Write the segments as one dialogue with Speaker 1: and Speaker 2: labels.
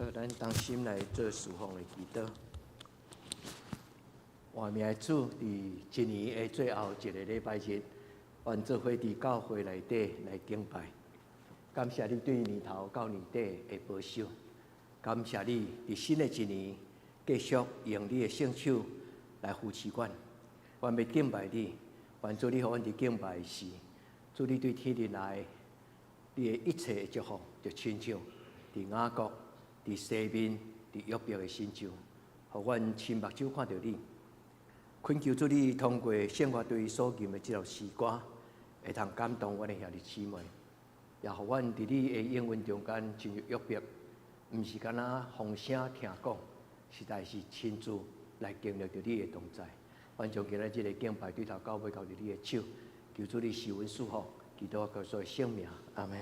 Speaker 1: 好，咱同心來做事奉的祈禱。活命的主，佇一年的最後一个禮拜日，阮做伙佇教會內底來敬拜。感謝你對年頭到年底的保守，感謝你佇新的一年繼續用你的聖手來扶持阮。阮欲敬拜你，願主你予阮佇敬拜時，主你對天頂來，你的一切的祝福，就親像佇雅各、佇西面、佇約伯的身上，予阮親目睭看著你。懇求主你通過聖樂隊所吟的這首詩歌，會通感動阮的兄弟姊妹，也予阮佇你的應允中間親像約伯，毋是干焦風聲聽講，實在是親自來經歷著你的同在。阮將今仔這个敬拜對頭到尾交佇你的手，求主你賜恩賜福，祈禱耶穌的聖名，阿門。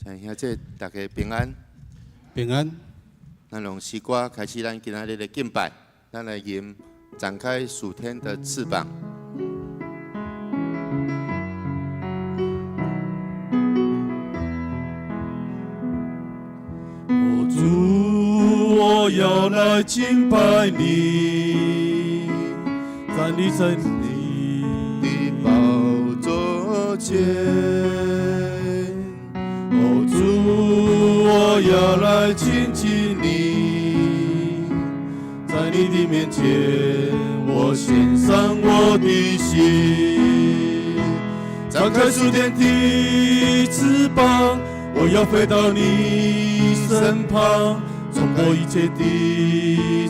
Speaker 2: 親兄弟大家平安。
Speaker 3: 平安。
Speaker 2: 咱用詩歌開始咱今仔日的敬拜，咱來吟展開屬天的翅膀。
Speaker 3: 哦，主，我要來敬拜你，站立在你
Speaker 2: 的寶座前。
Speaker 3: 哦，主，我要來親近你，在你的面前，我獻上我的心，張開屬天的翅膀，我要飛到你身旁，衝破一切的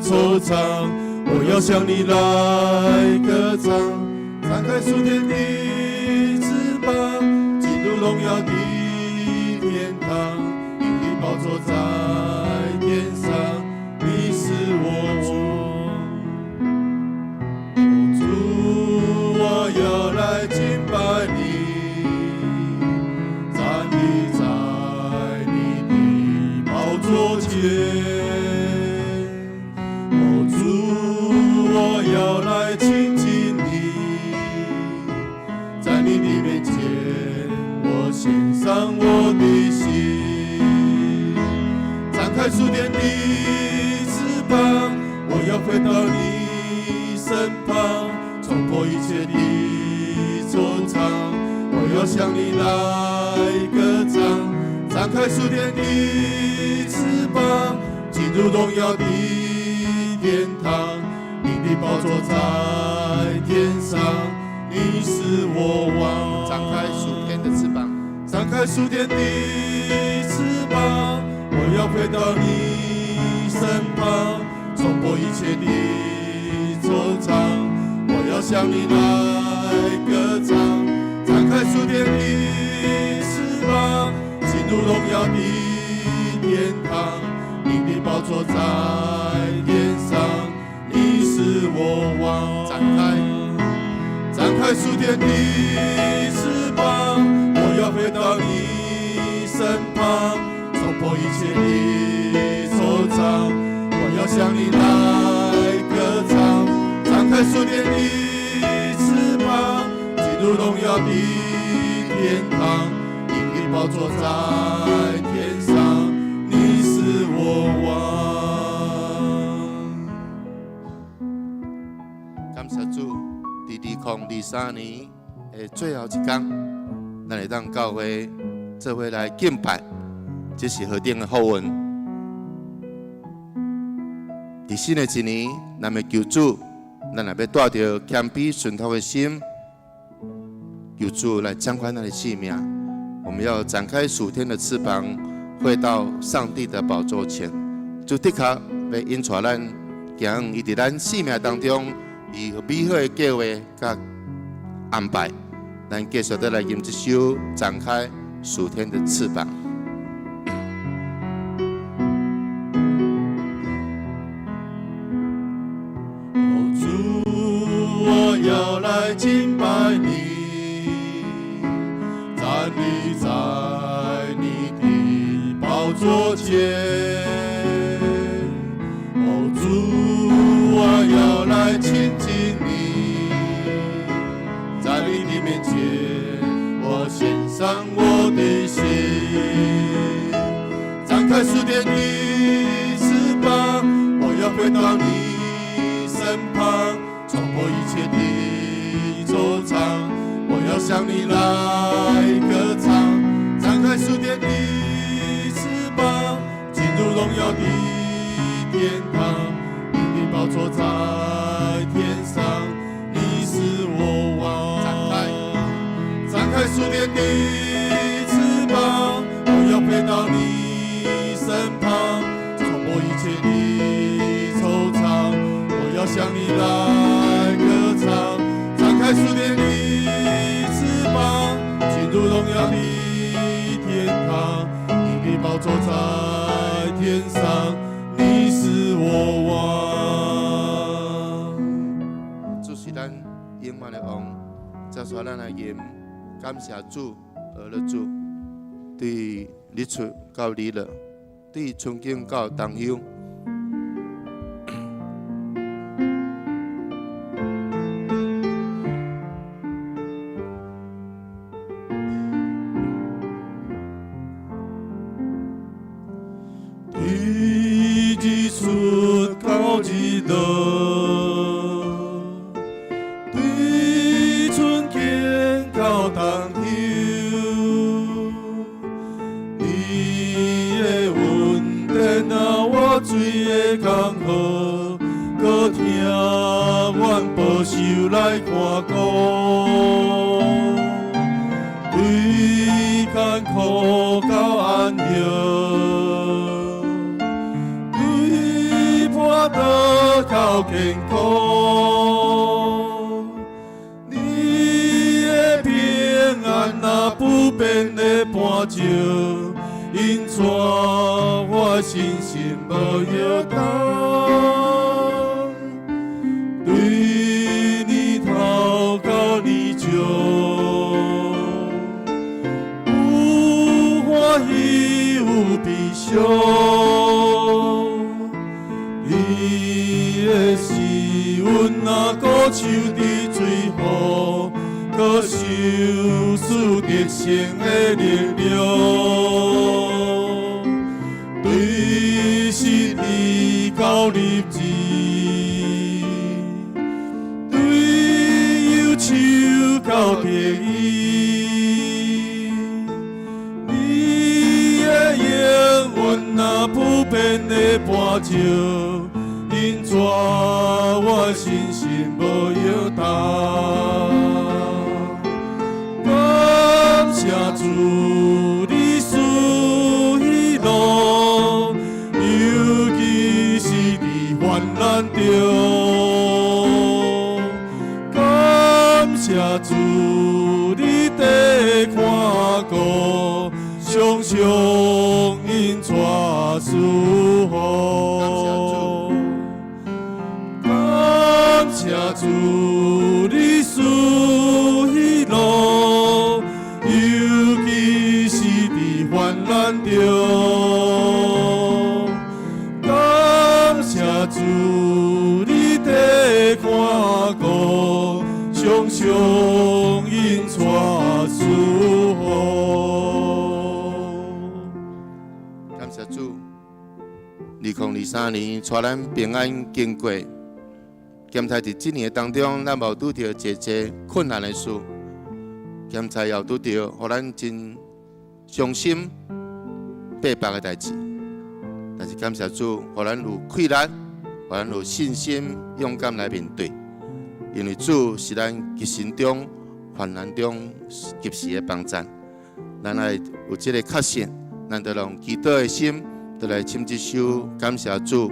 Speaker 3: 惆悵，我要向你來歌唱，張開屬天的翅膀，進入榮耀的天堂，你的寶座在天上，你是我王。主，我要來敬拜你，站立在你的寶座前。哦，主，我要來親近你，在你的面前，我獻上我的心，張開屬天的翅膀，我要飛到你身旁，衝破一切的惆悵，我要向你來歌唱，張開屬天的翅膀，進入榮耀的天堂，你的寶座在天上，你是我王。
Speaker 2: 展開屬天的翅膀，
Speaker 3: 張開屬天的翅膀，我要飛到你身旁，衝破一切的惆悵，我要向你來歌唱，展開屬天的翅膀，進入榮耀的天堂，你的寶座在天上，你是我王。
Speaker 2: 展開，
Speaker 3: 展開屬天的翅膀，我要飛到你身旁，衝破一切的惆悵，我要向你來歌唱，展開屬天的翅膀，進入榮耀的天堂，你的寶座在天上，你是我王。
Speaker 2: 感謝主，佇2023年的最後一工，咱會當教會做伙來敬拜，這是何等的福分！佇新的一年，咱欲求主，咱若欲帶著謙卑順服的心，求主來掌管咱的性命。我們要展開屬天的翅膀，飛到上帝的寶座前。主的確欲引帶咱行伊佇咱生命當中，伊美好的計劃佮安排。咱繼續再來吟這首《展開屬天的翅膀》。
Speaker 3: 哦，主，我要來敬拜你，站立在你的寶座前。哦，主，我要來親近你，在你的面前，我獻上我的心，展開屬天的翅膀，我要飛到你身旁，衝破一切的惆悵，我要向你來歌唱，展開屬天的翅膀，進入榮耀的天堂，你的寶座在天上，你是我王。
Speaker 2: 展開，
Speaker 3: 展開屬天的翅膀，我要飛到你身旁，衝破一切的惆悵，我要向你來歌唱，展開屬天的翅膀，進入榮耀的天堂，你的寶座在天上，你是我王。
Speaker 2: 主是咱永遠的王，接下來咱來吟感謝主，學了主，對日出到日落，對春景到冬休。
Speaker 3: 對日出到日落，對春天到冬休，你的恩典啊，我最的江河，閣聽阮保守來看顧，對艱苦到安息。對跋倒到堅固，你的平安啊，不變的磐石，引帶我信心無搖動。對年頭到年終，有歡喜有悲傷。你的施恩啊，孤樹佇水雨，閣受賜得勝的力量。對時日到日子，對憂愁到得意，你的應允啊，不變的磐石，引帶我信心無搖動。感謝主，你賜喜樂，尤其是佇患難中。感謝主，你的看顧，常常引帶祝福。感謝主，你賜喜樂，尤其是佇患難中。感謝主，你的看顧，常常引帶祝福。
Speaker 2: 感謝主，2023年帶咱平安經過。檢查佇這年當中，咱無拄著濟濟困難的事，檢查也有拄著予咱真傷心、八百的代誌。但是感謝主，予咱有氣力，予咱有信心、勇敢來面對。因為主是咱急時中、患難中及時的幫贊。咱愛有這個確信，咱就用祈禱的心，就來唱這首感謝主。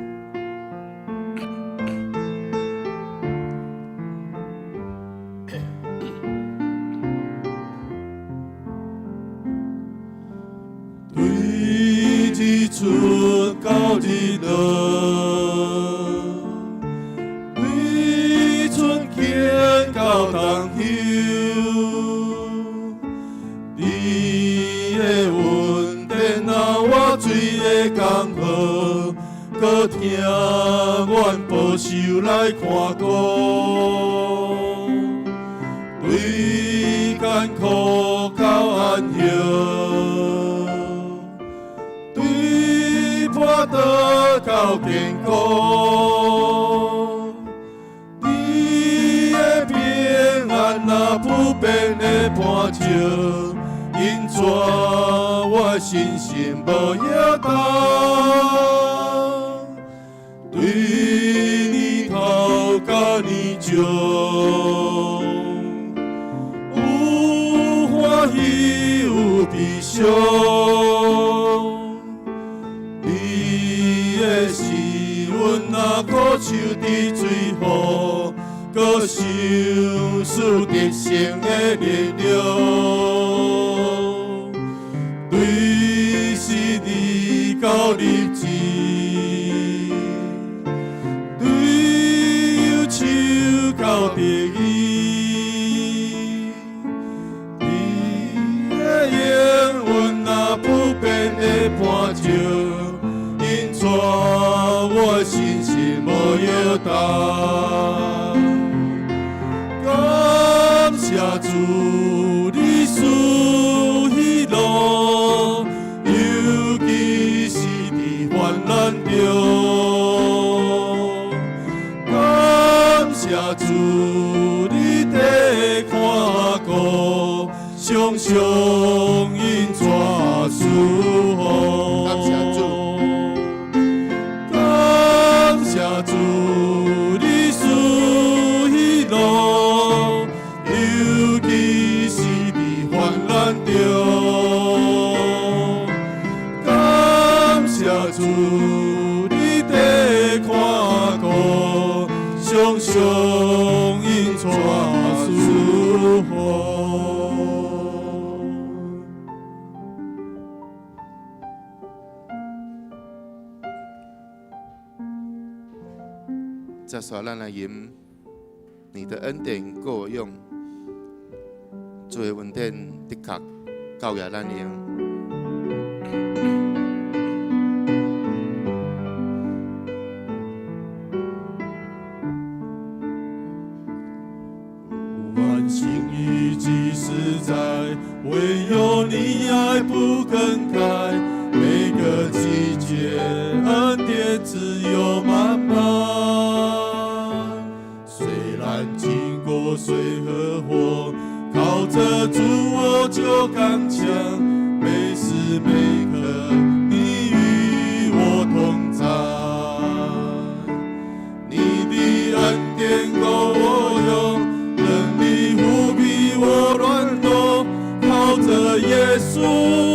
Speaker 3: 對日出到日落，對春天到冬休，你的恩典啊，我最的江河，閣聽阮保守來看顧，對艱苦到安息。對跋倒到堅固，你的平安啊，不變的磐石，引帶我信心無搖動。對年頭到年終，有歡喜有悲傷。你的施恩啊，孤樹佇水雨，閣受賜得勝的力量。對時日到日子，對憂愁到得意，你的應允啊，不絆石，引帶我信心無搖動。感謝主，你賜喜樂，尤其是佇患難中。感謝主，你的看顧，常常引帶祝福。
Speaker 2: 感謝主，
Speaker 3: 感謝主，你賜喜樂，尤其是佇患難中。感謝主，你的看顧，常常引帶祝福。
Speaker 2: 這首咱來吟，你的恩典夠我用，主的恩典的確夠予咱用。
Speaker 3: 萬心意志實在，唯有你愛不更改。每個季節恩典自有滿滿。雖然經過水和火，靠著主我就剛強。每時每刻你與我同在，你的恩典夠我用，能力護庇我軟弱，靠著耶穌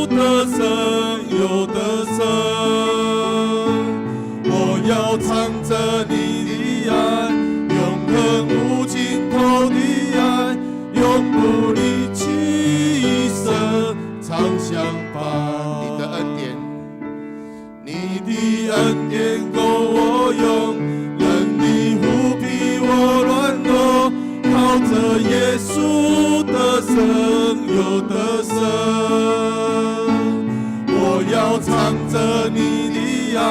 Speaker 3: 得勝又得勝。我要唱著你的愛，永恆無盡頭的愛，永不離棄，一生常相伴。
Speaker 2: 你的恩典，
Speaker 3: 你的恩典夠我用，能力護庇我軟弱，靠著耶穌得勝又得勝。我要唱著你的愛，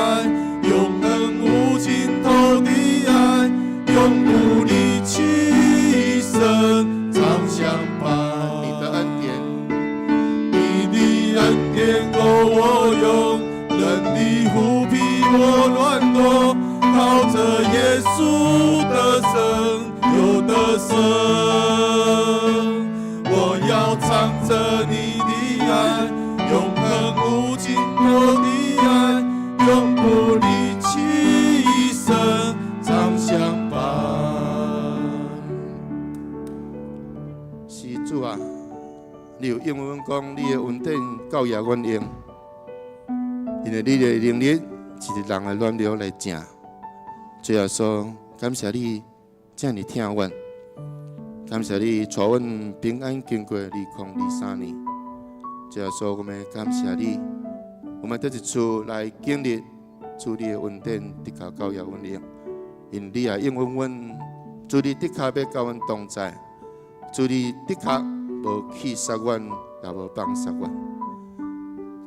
Speaker 3: 永恆無盡頭的愛，永不離棄，一生常相伴。
Speaker 2: 你的恩典，
Speaker 3: 你的恩典夠我用，能力護庇我軟弱，靠著耶穌得勝又得勝。我要唱著你的愛，永恆無盡頭的愛，永不離棄，一生常相伴。
Speaker 2: 是主啊，你有應允阮講，你的恩典夠予阮用，因為你的能力是佇人的軟弱來正。主耶穌，感謝你這爾疼阮，感謝你帶阮平安經過2023年。主耶穌，我們感謝你，我們再一次來經歷主你的恩典，的確夠予阮用，因你也應允阮，主你的確欲佮阮同在，主你的確無棄殺阮，也無放殺阮。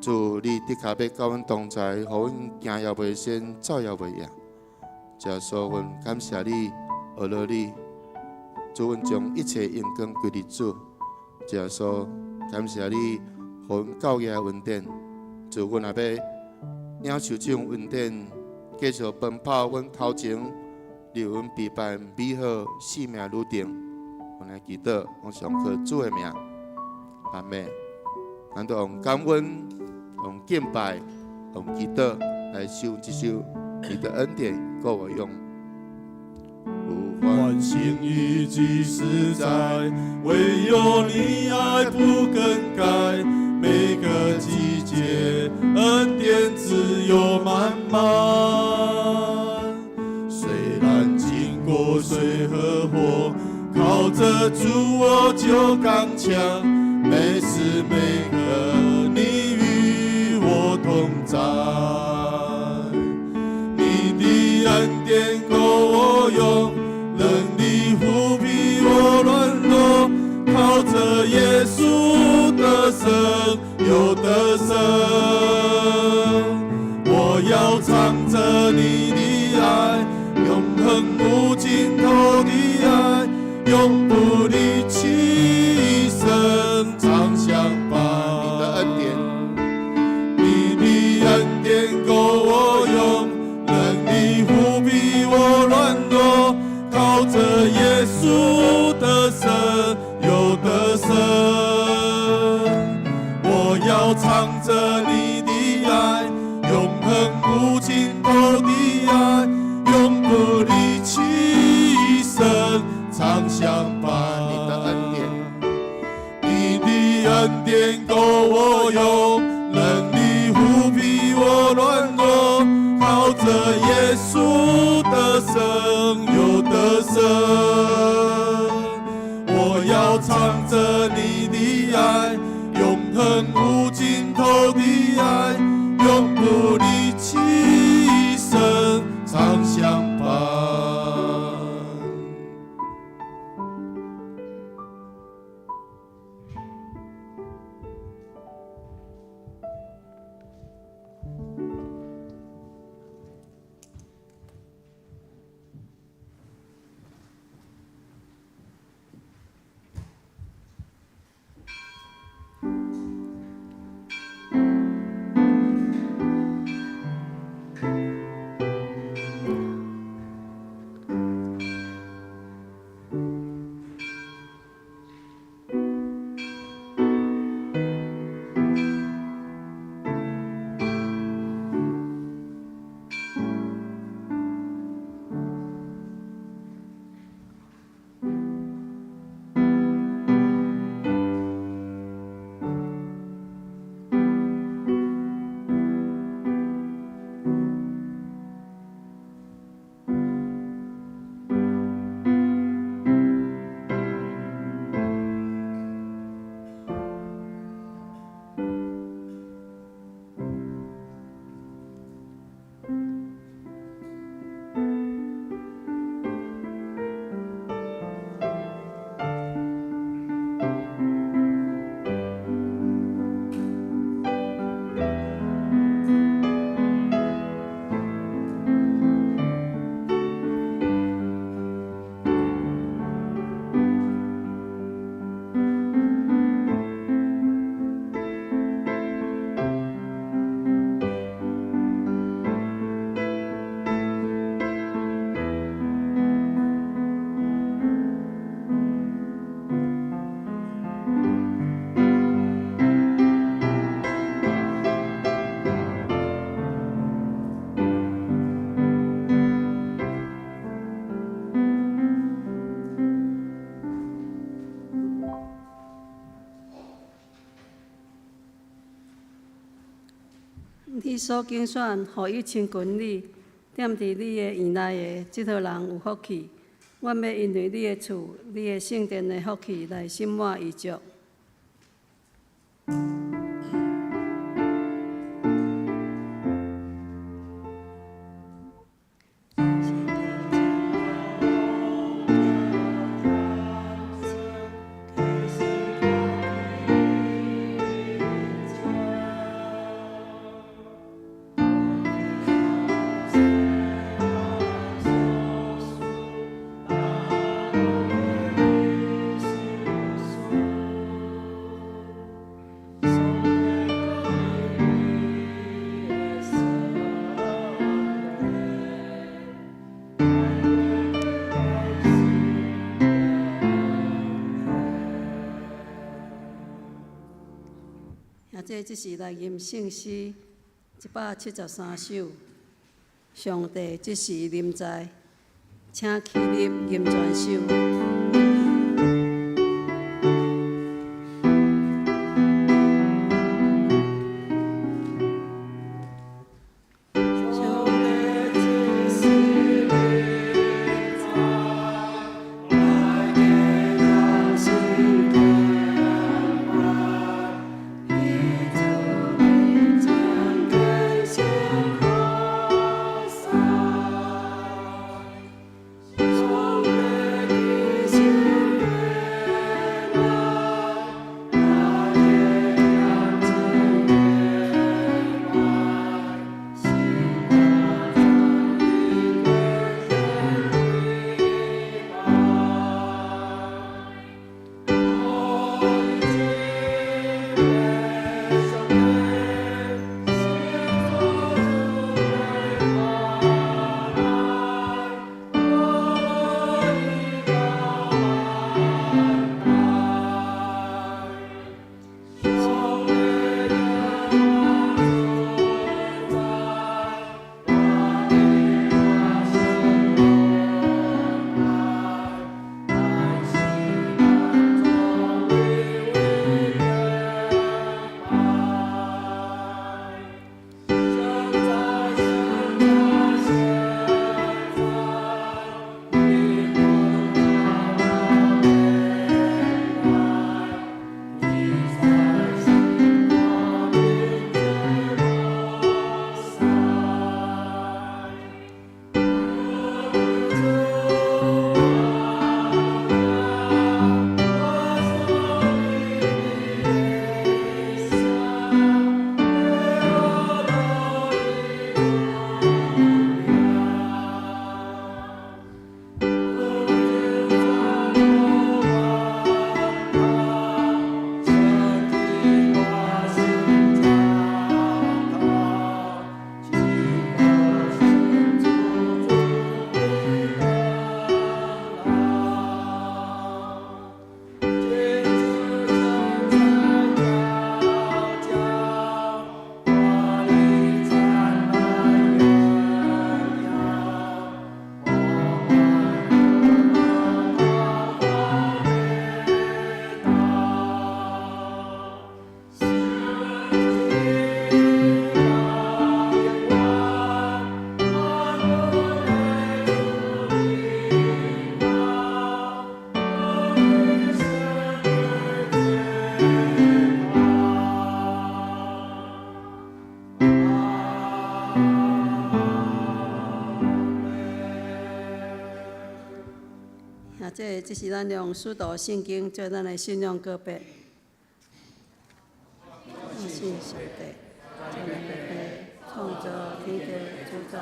Speaker 2: 主你的確欲佮阮同在，予阮行也袂跣，走也袂掖。主耶穌，阮感謝你，阿羅你，主阮將一切榮光歸予主。主耶穌，感謝你，予阮夠額的恩典。主，阮若欲領受這種恩典，繼續奔跑阮頭前，你為阮備辦美好生命旅程。阮來祈禱，我上靠主的名，阿們。咱都用感恩、用敬拜、用祈禱來唱這首你的恩典夠我用。
Speaker 3: 萬心意志實在，唯有你愛不更改。每個季節恩典自有滿滿。雖然經過水和火，靠著主我就剛強。每時每刻你與我同在，你的恩典夠我用，能力護庇我軟弱，靠著耶穌得勝又得勝。著你的愛，永恆無盡頭的愛，永不離棄，一生常相伴。
Speaker 2: 你的恩典，
Speaker 3: 你的恩典夠我用，能力護庇我軟弱，靠著耶穌得勝又得勝。我要唱著你的愛，永恆無盡頭的愛，永不離棄，一生常相伴。
Speaker 2: 你的恩典，
Speaker 3: 你的恩典夠我用，能力護庇我軟弱，靠著耶穌得勝又得勝。我要唱著你的愛，永恆無盡頭的愛，永不離棄，一生常相伴。
Speaker 4: 你所揀選，予伊親近你，踮佇你的院內的這號人有福氣。阮欲因為你的厝、你的聖殿的福氣來心滿意足。這這是來吟聖詩173首，上帝這時臨在，請起立吟全首。這是咱用使徒信經做咱的信仰告白。我信上帝，全能的父，創造天地主宰。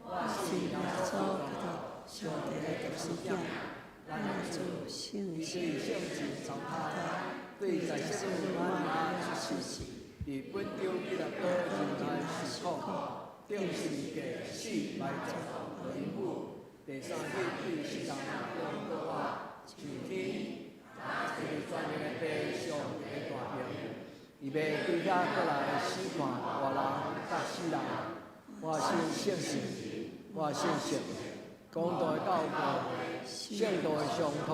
Speaker 4: 我信耶穌基督，上帝的獨生子，咱的主聖神
Speaker 1: 對在聖母瑪利亞出世，佇本丟彼拉多人來受苦，釘十字架死埋葬，落陰府，第三日對死人中復活，上天，坐佇全能的父上帝大爿，伊欲對遐閣來審判活人佮死人。我信聖神，我信聖公道的教會，聖徒的相通，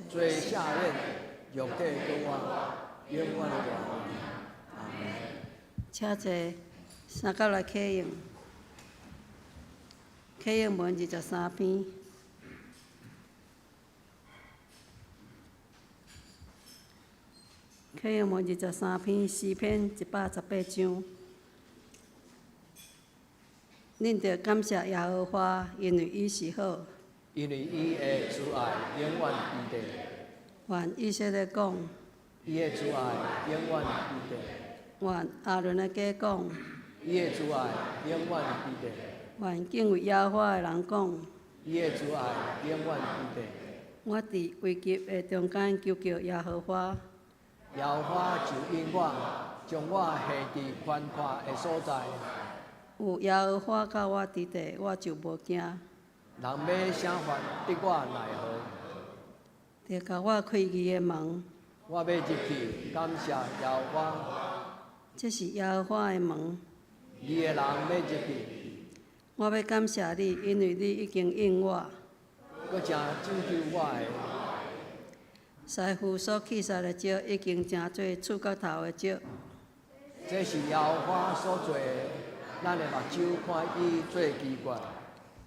Speaker 1: 罪赦免，肉體復活，永遠的活。阿門。
Speaker 4: 請坐，三角來啟用，啟用文23篇。啟用文23篇，詩篇118章。恁著感謝耶和華，因為伊是好。
Speaker 1: 因為伊的慈愛永遠佇地。
Speaker 4: 願以色列講。
Speaker 1: 伊的慈愛永遠佇地。
Speaker 4: 願亞倫的家講。
Speaker 1: 伊的慈愛永遠佇地。
Speaker 4: 願敬畏耶和華的人講。
Speaker 1: 伊的慈愛永遠佇地。
Speaker 4: 我佇危急的中間求告耶和華。
Speaker 1: 耶和華就應我，將我下佇寬闊的所在。
Speaker 4: 有耶和華佮我佇地，我就無驚。
Speaker 1: 人欲啥法得我奈何？
Speaker 4: 著共我開義的門。
Speaker 1: 我欲入去感謝耶和華。
Speaker 4: 這是耶和華的門。
Speaker 1: 義的人欲入去。
Speaker 4: 我欲感謝你，因為你已經應我。
Speaker 1: 閣成拯救我的。
Speaker 4: 師傅所棄殺的石，已經成做柱角頭的石。
Speaker 1: 這是耶和華所做的，咱的目睭看伊做奇怪。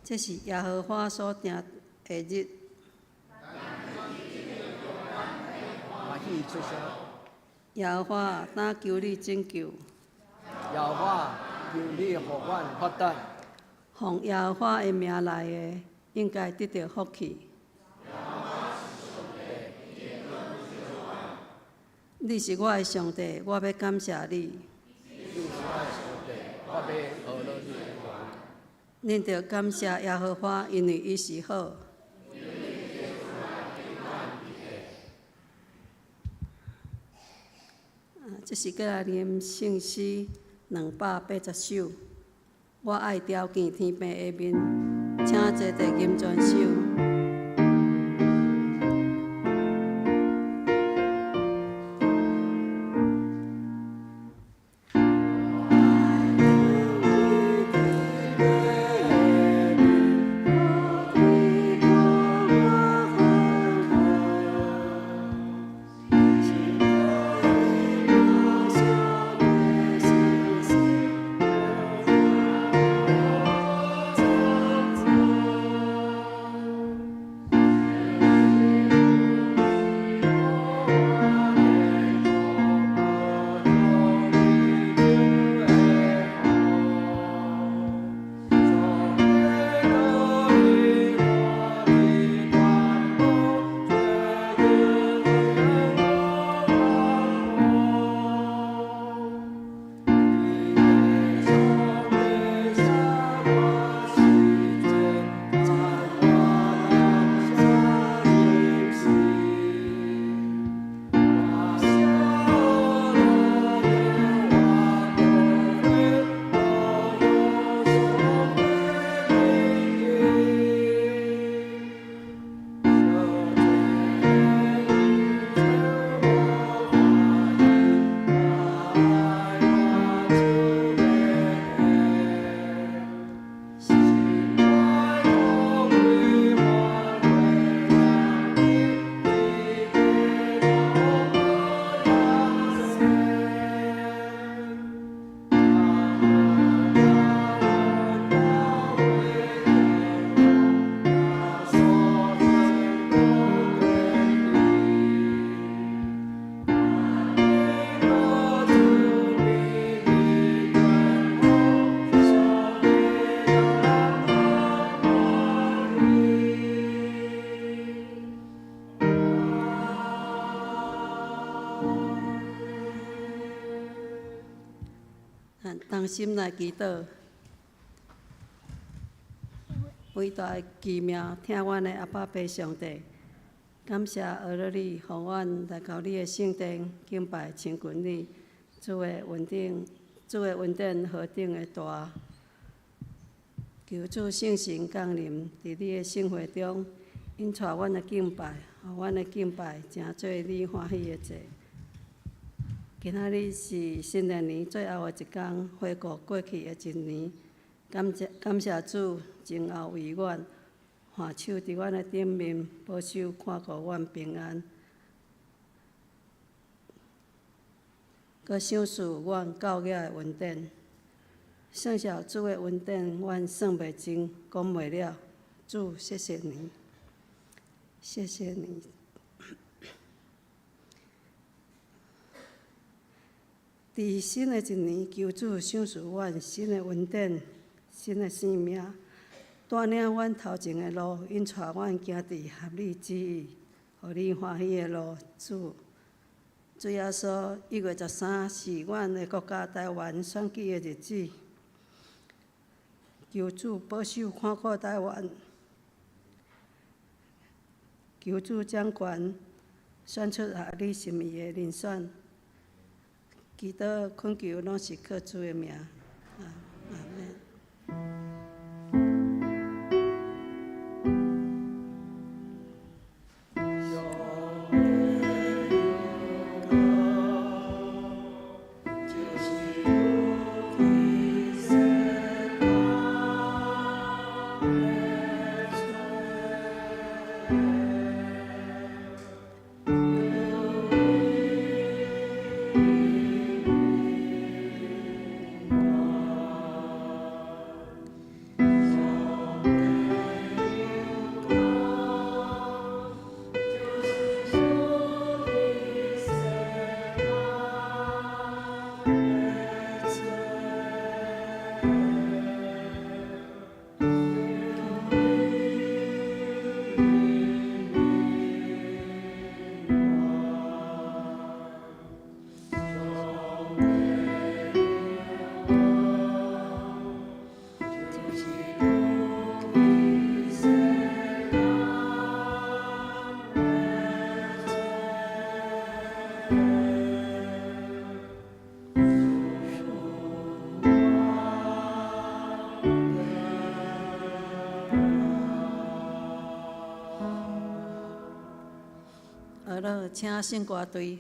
Speaker 4: 這是耶和華所定的日。
Speaker 1: 歡喜出聲。
Speaker 4: 耶和華，當求你拯救。
Speaker 1: 耶和華，求你予阮發達。
Speaker 4: 奉耶和華的名來的，應該得著福氣。你是我的上帝，我欲感謝你。
Speaker 1: 你是我的上帝，我欲學落你。
Speaker 4: 恁著感謝耶和華，因為伊是好。這是閣來念聖詩280首。我愛朝見天父的面，請坐佇金泉手。同心來祈禱。偉大奇妙，疼阮的阿爸父上帝，感謝阿樂你，予阮來到你的聖殿敬拜親近你。主的恩典，主的恩典何等的大！求主聖神降臨佇你的聖會中，引帶阮的敬拜，予阮的敬拜成做你歡喜的祭。今仔日是新的年最後的一工，回顧過去的一年，感謝感謝主，前後為阮，看守佇阮的頂面，保守看顧阮平安，閣賞賜阮教額的恩典。算數主的恩典，阮算袂盡，講袂了。主，謝謝你，謝謝你。佇新的一年，求主賞賜阮新的恩典、新的生命，帶領阮頭前的路，引帶阮行佇合你旨意、予你歡喜的路。主，主耶穌，1月13是阮的國家台灣選舉的日子，求主保守看顧台灣，求主掌權，選出合你心意的人選。祈禱懇求，攏是靠主的名。阿們。好了，請聖歌隊。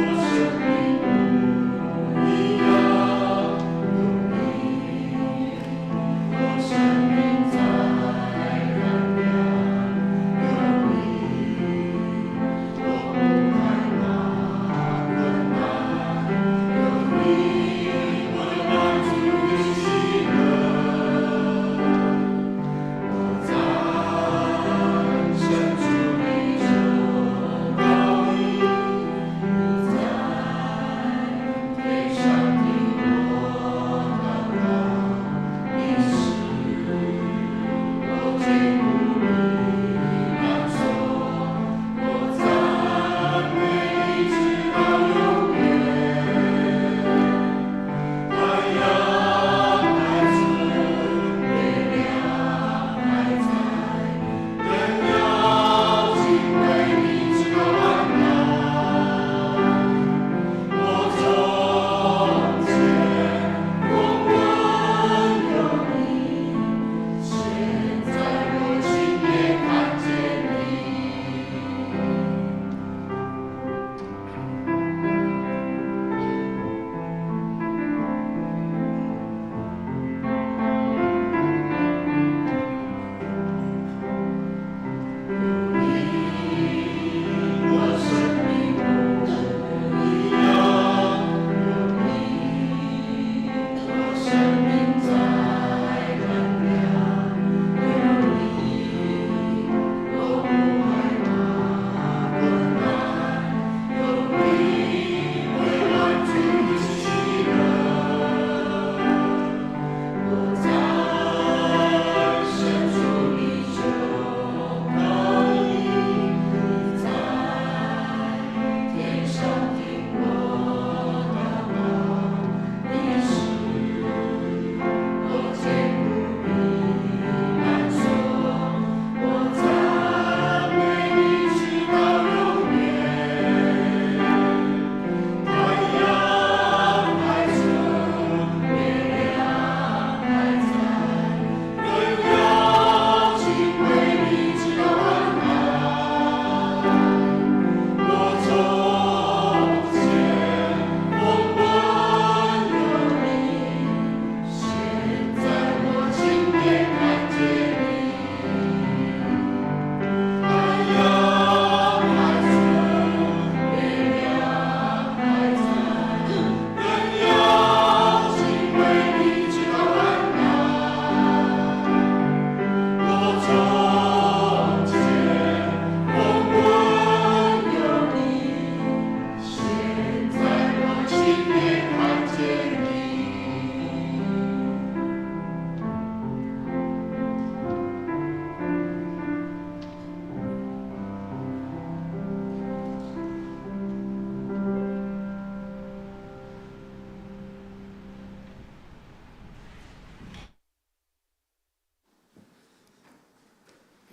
Speaker 3: 我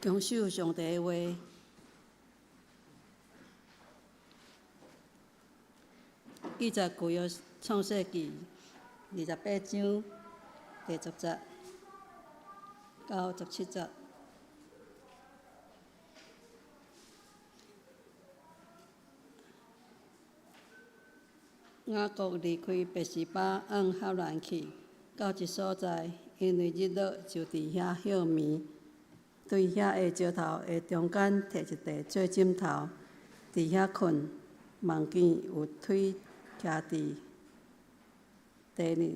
Speaker 4: 強守上帝的話。記載舊約創世記28章第10節到17節。雅各離開別是巴，往哈蘭去，到一所在，因為日落，就佇遐歇眠。對遐个石頭的中間，提一塊做枕頭，佇遐睏，夢見有錘徛佇地裡，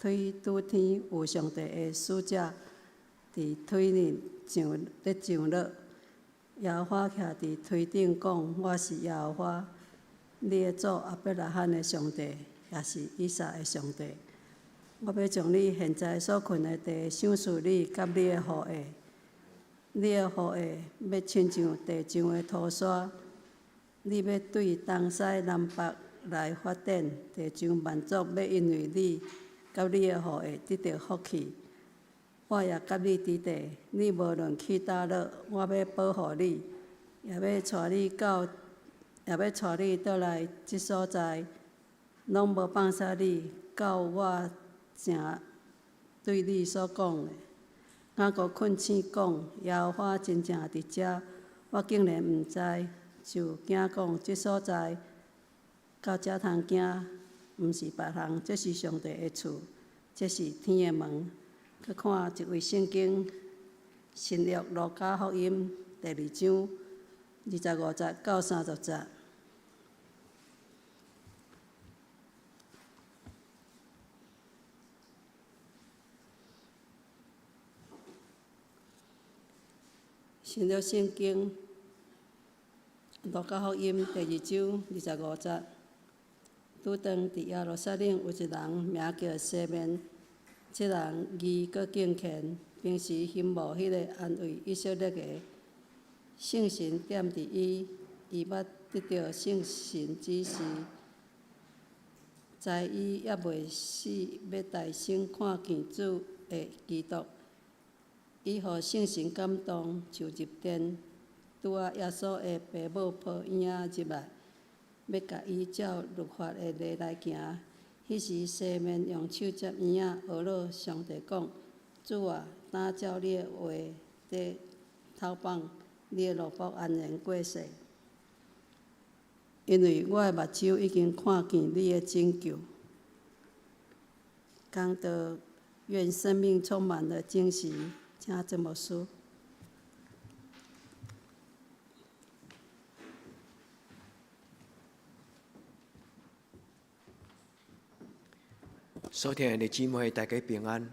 Speaker 4: 錘拄天，有上帝的使者佇錘裡上咧上落。耶和華徛佇錘頂講：我是耶和華，你的祖亞伯拉罕的上帝，也是以撒的上帝。我欲將你現在所睏的地賞賜你佮你的後裔，你的後裔欲親像地上的塗沙，你欲對東西南北來發展，地上萬族欲因為你佮你的後裔得著福氣。我也佮你佇地，你無論去佗落，我欲保護你，也欲帶你到，也欲帶你倒來這所在，攏無放捨你，到我成對你所講的。雅各困醒講：耶和華真正佇遮，我竟然毋知，就驚講這所在到遮通驚，毋是別人，這是上帝的厝，這是天的門。去看一位聖經新約路加福音第二章25節到30節。新約聖經路加福音第二章25節，拄當佇耶路撒冷有一人名叫西面，這人義閣敬虔，平時欣慕彼个安慰以色列的聖神踮佇伊，伊捌得著聖神指示，知伊猶未死，欲代先看見主的基督。伊予聖神感動，就入殿，拄仔耶穌的爸母抱嬰仔入來，欲共伊照律法的禮來行。彼時西面用手接嬰仔，呵咾上帝講：主啊，當照你的話佇透放，你的奴僕安然過世，因為我的目睭已經看見你的拯救。講道願生命充滿了驚喜，請鄭牧師。
Speaker 1: 所聽的姊妹，大家平安。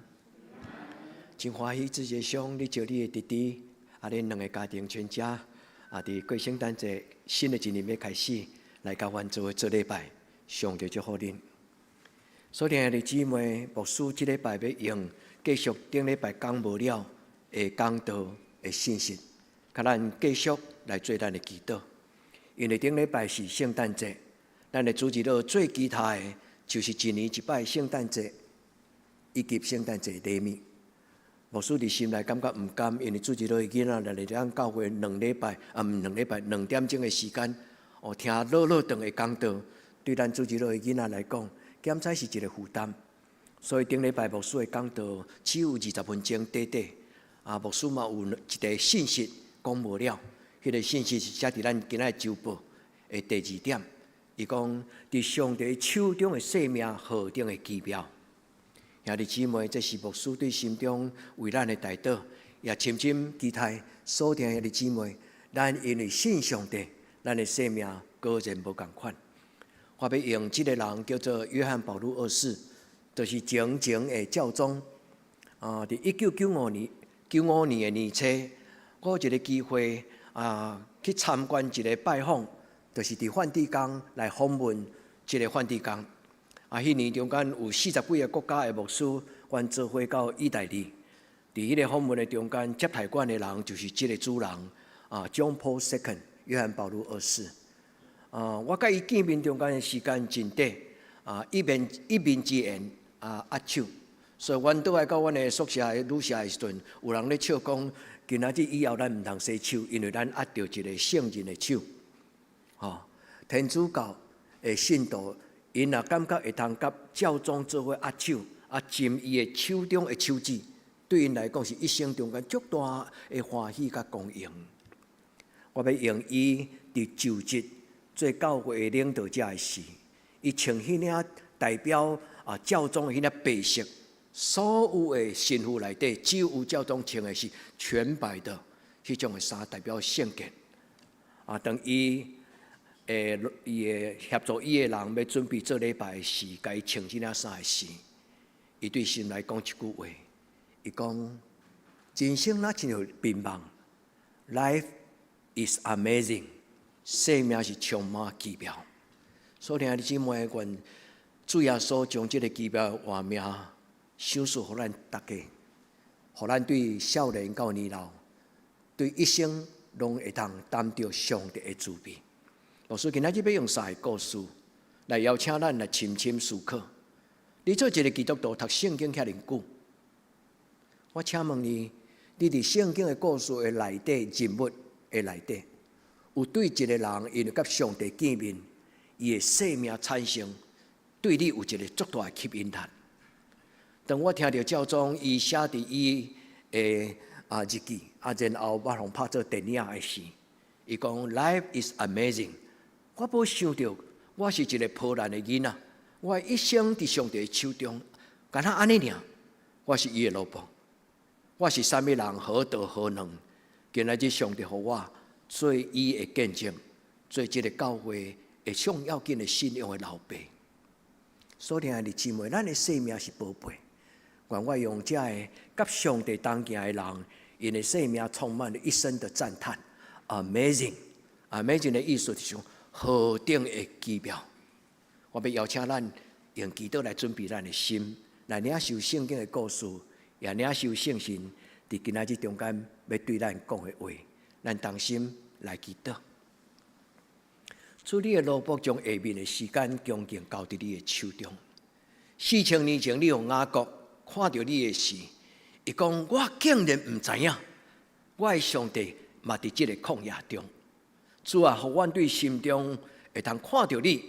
Speaker 1: 真歡喜，這個上你招你的弟弟，啊，恁兩个家庭全家，啊，佇過聖誕節，新的一年欲開始，來共阮做伙做禮拜，上帝祝福恁。所聽的姊妹，牧師這禮拜欲用繼續頂禮拜講無了的講道的信息，共咱繼續來做咱的祈禱。因為頂禮拜是聖誕節，咱的主日學最期待的，就是一年一擺聖誕節以及聖誕節禮物。牧師佇心內感覺毋甘，因為主日學的囡仔來來咱教會兩禮拜，啊毋兩禮拜兩點鐘的時間，哦聽落落長的講道，對咱主日學的囡仔來講，檢采是一個負擔。所以頂禮拜牧師的講道只有20分鐘短短，啊牧師嘛有一個信息講無了，彼個信息是寫佇咱今仔週報的第二點。伊講佇上帝手中的生命何等的奇妙，兄弟姊妹，這是牧師對心中為咱的代禱，也深深期待所聽兄弟姊妹，咱因為信上帝，咱的生命果然無仝款。我欲用這个人叫做約翰保祿二世，就是前前的教宗。啊，佇1995年95年的年初，我有一个機會啊去參觀一个拜訪。就是佇梵蒂岡來訪問這个梵蒂岡。啊，彼年中間有40幾个國家的牧師，阮做伙到意大利。佇彼个訪問的中間，接待阮的人就是這个主人啊，John Paul II，約翰保祿二世。啊，我佮伊見面中間的時間真短，啊，一面一面之緣啊，握手。所以，阮倒來到阮的宿舍的旅社的時陣，有人咧笑講，今仔日以後咱毋通洗手，因為咱握著一个聖人的手。吼，天主教的信徒，𪜶若感覺會通佮教宗做伙握手，啊，浸伊的手中的手指，對𪜶來講是一生中間足大的歡喜佮光榮。我欲用伊佇就職做教會的領導者的時，伊穿彼領代表啊教宗的彼領白色，所有的神父內底只有教宗穿的是全白的彼種的衫，代表聖潔。啊，當伊伊的協助伊的人欲準備做禮拜的時，共伊穿這領衫的時，伊對心內講一句話，伊講：人生若親像貧夢，Life is amazing，生命是充滿奇妙。所以兄弟姊妹，願主耶穌將這个奇妙的畫面賞賜予咱逐家，予咱對少年到年老，對一生攏會當擔著上帝的慈悲。牧師今仔日欲用三个故事來邀請咱來深深思考。你做一个基督徒讀聖經遐爾久，我請問你，你佇聖經的故事的內底人物的內底，有對一个人因為佮上帝見面，伊的生命產生對你有一个足大的吸引力？當我聽著教宗伊寫佇伊的啊日記，啊然後我予拍做電影的時，伊講 Life is amazing。我無想著我是一个破爛的囡仔，我一生佇上帝的手中，敢若按呢爾，我是伊的奴僕，我是啥物人？何德何能？今仔日上帝予我做伊的見證，做這个教會的上要緊的信仰的老爸。所以兄弟姊妹，咱的生命是寶貝。願我用這个佮上帝同行的人，𪜶的生命充滿了一生的讚嘆。Amazing，Amazing 的意思就是何等的奇妙。我欲邀請咱用祈禱來準備咱的心，來領受聖經的故事，也領受聖神佇今仔日中間欲對咱講的話。咱同心來祈禱。主，你的奴僕將下面的時間恭敬交佇你的手中。4000年前，你予雅各看著你的時，伊講：我竟然毋知影，我的上帝嘛佇這个曠野中。主啊，予阮對心中會通看著你，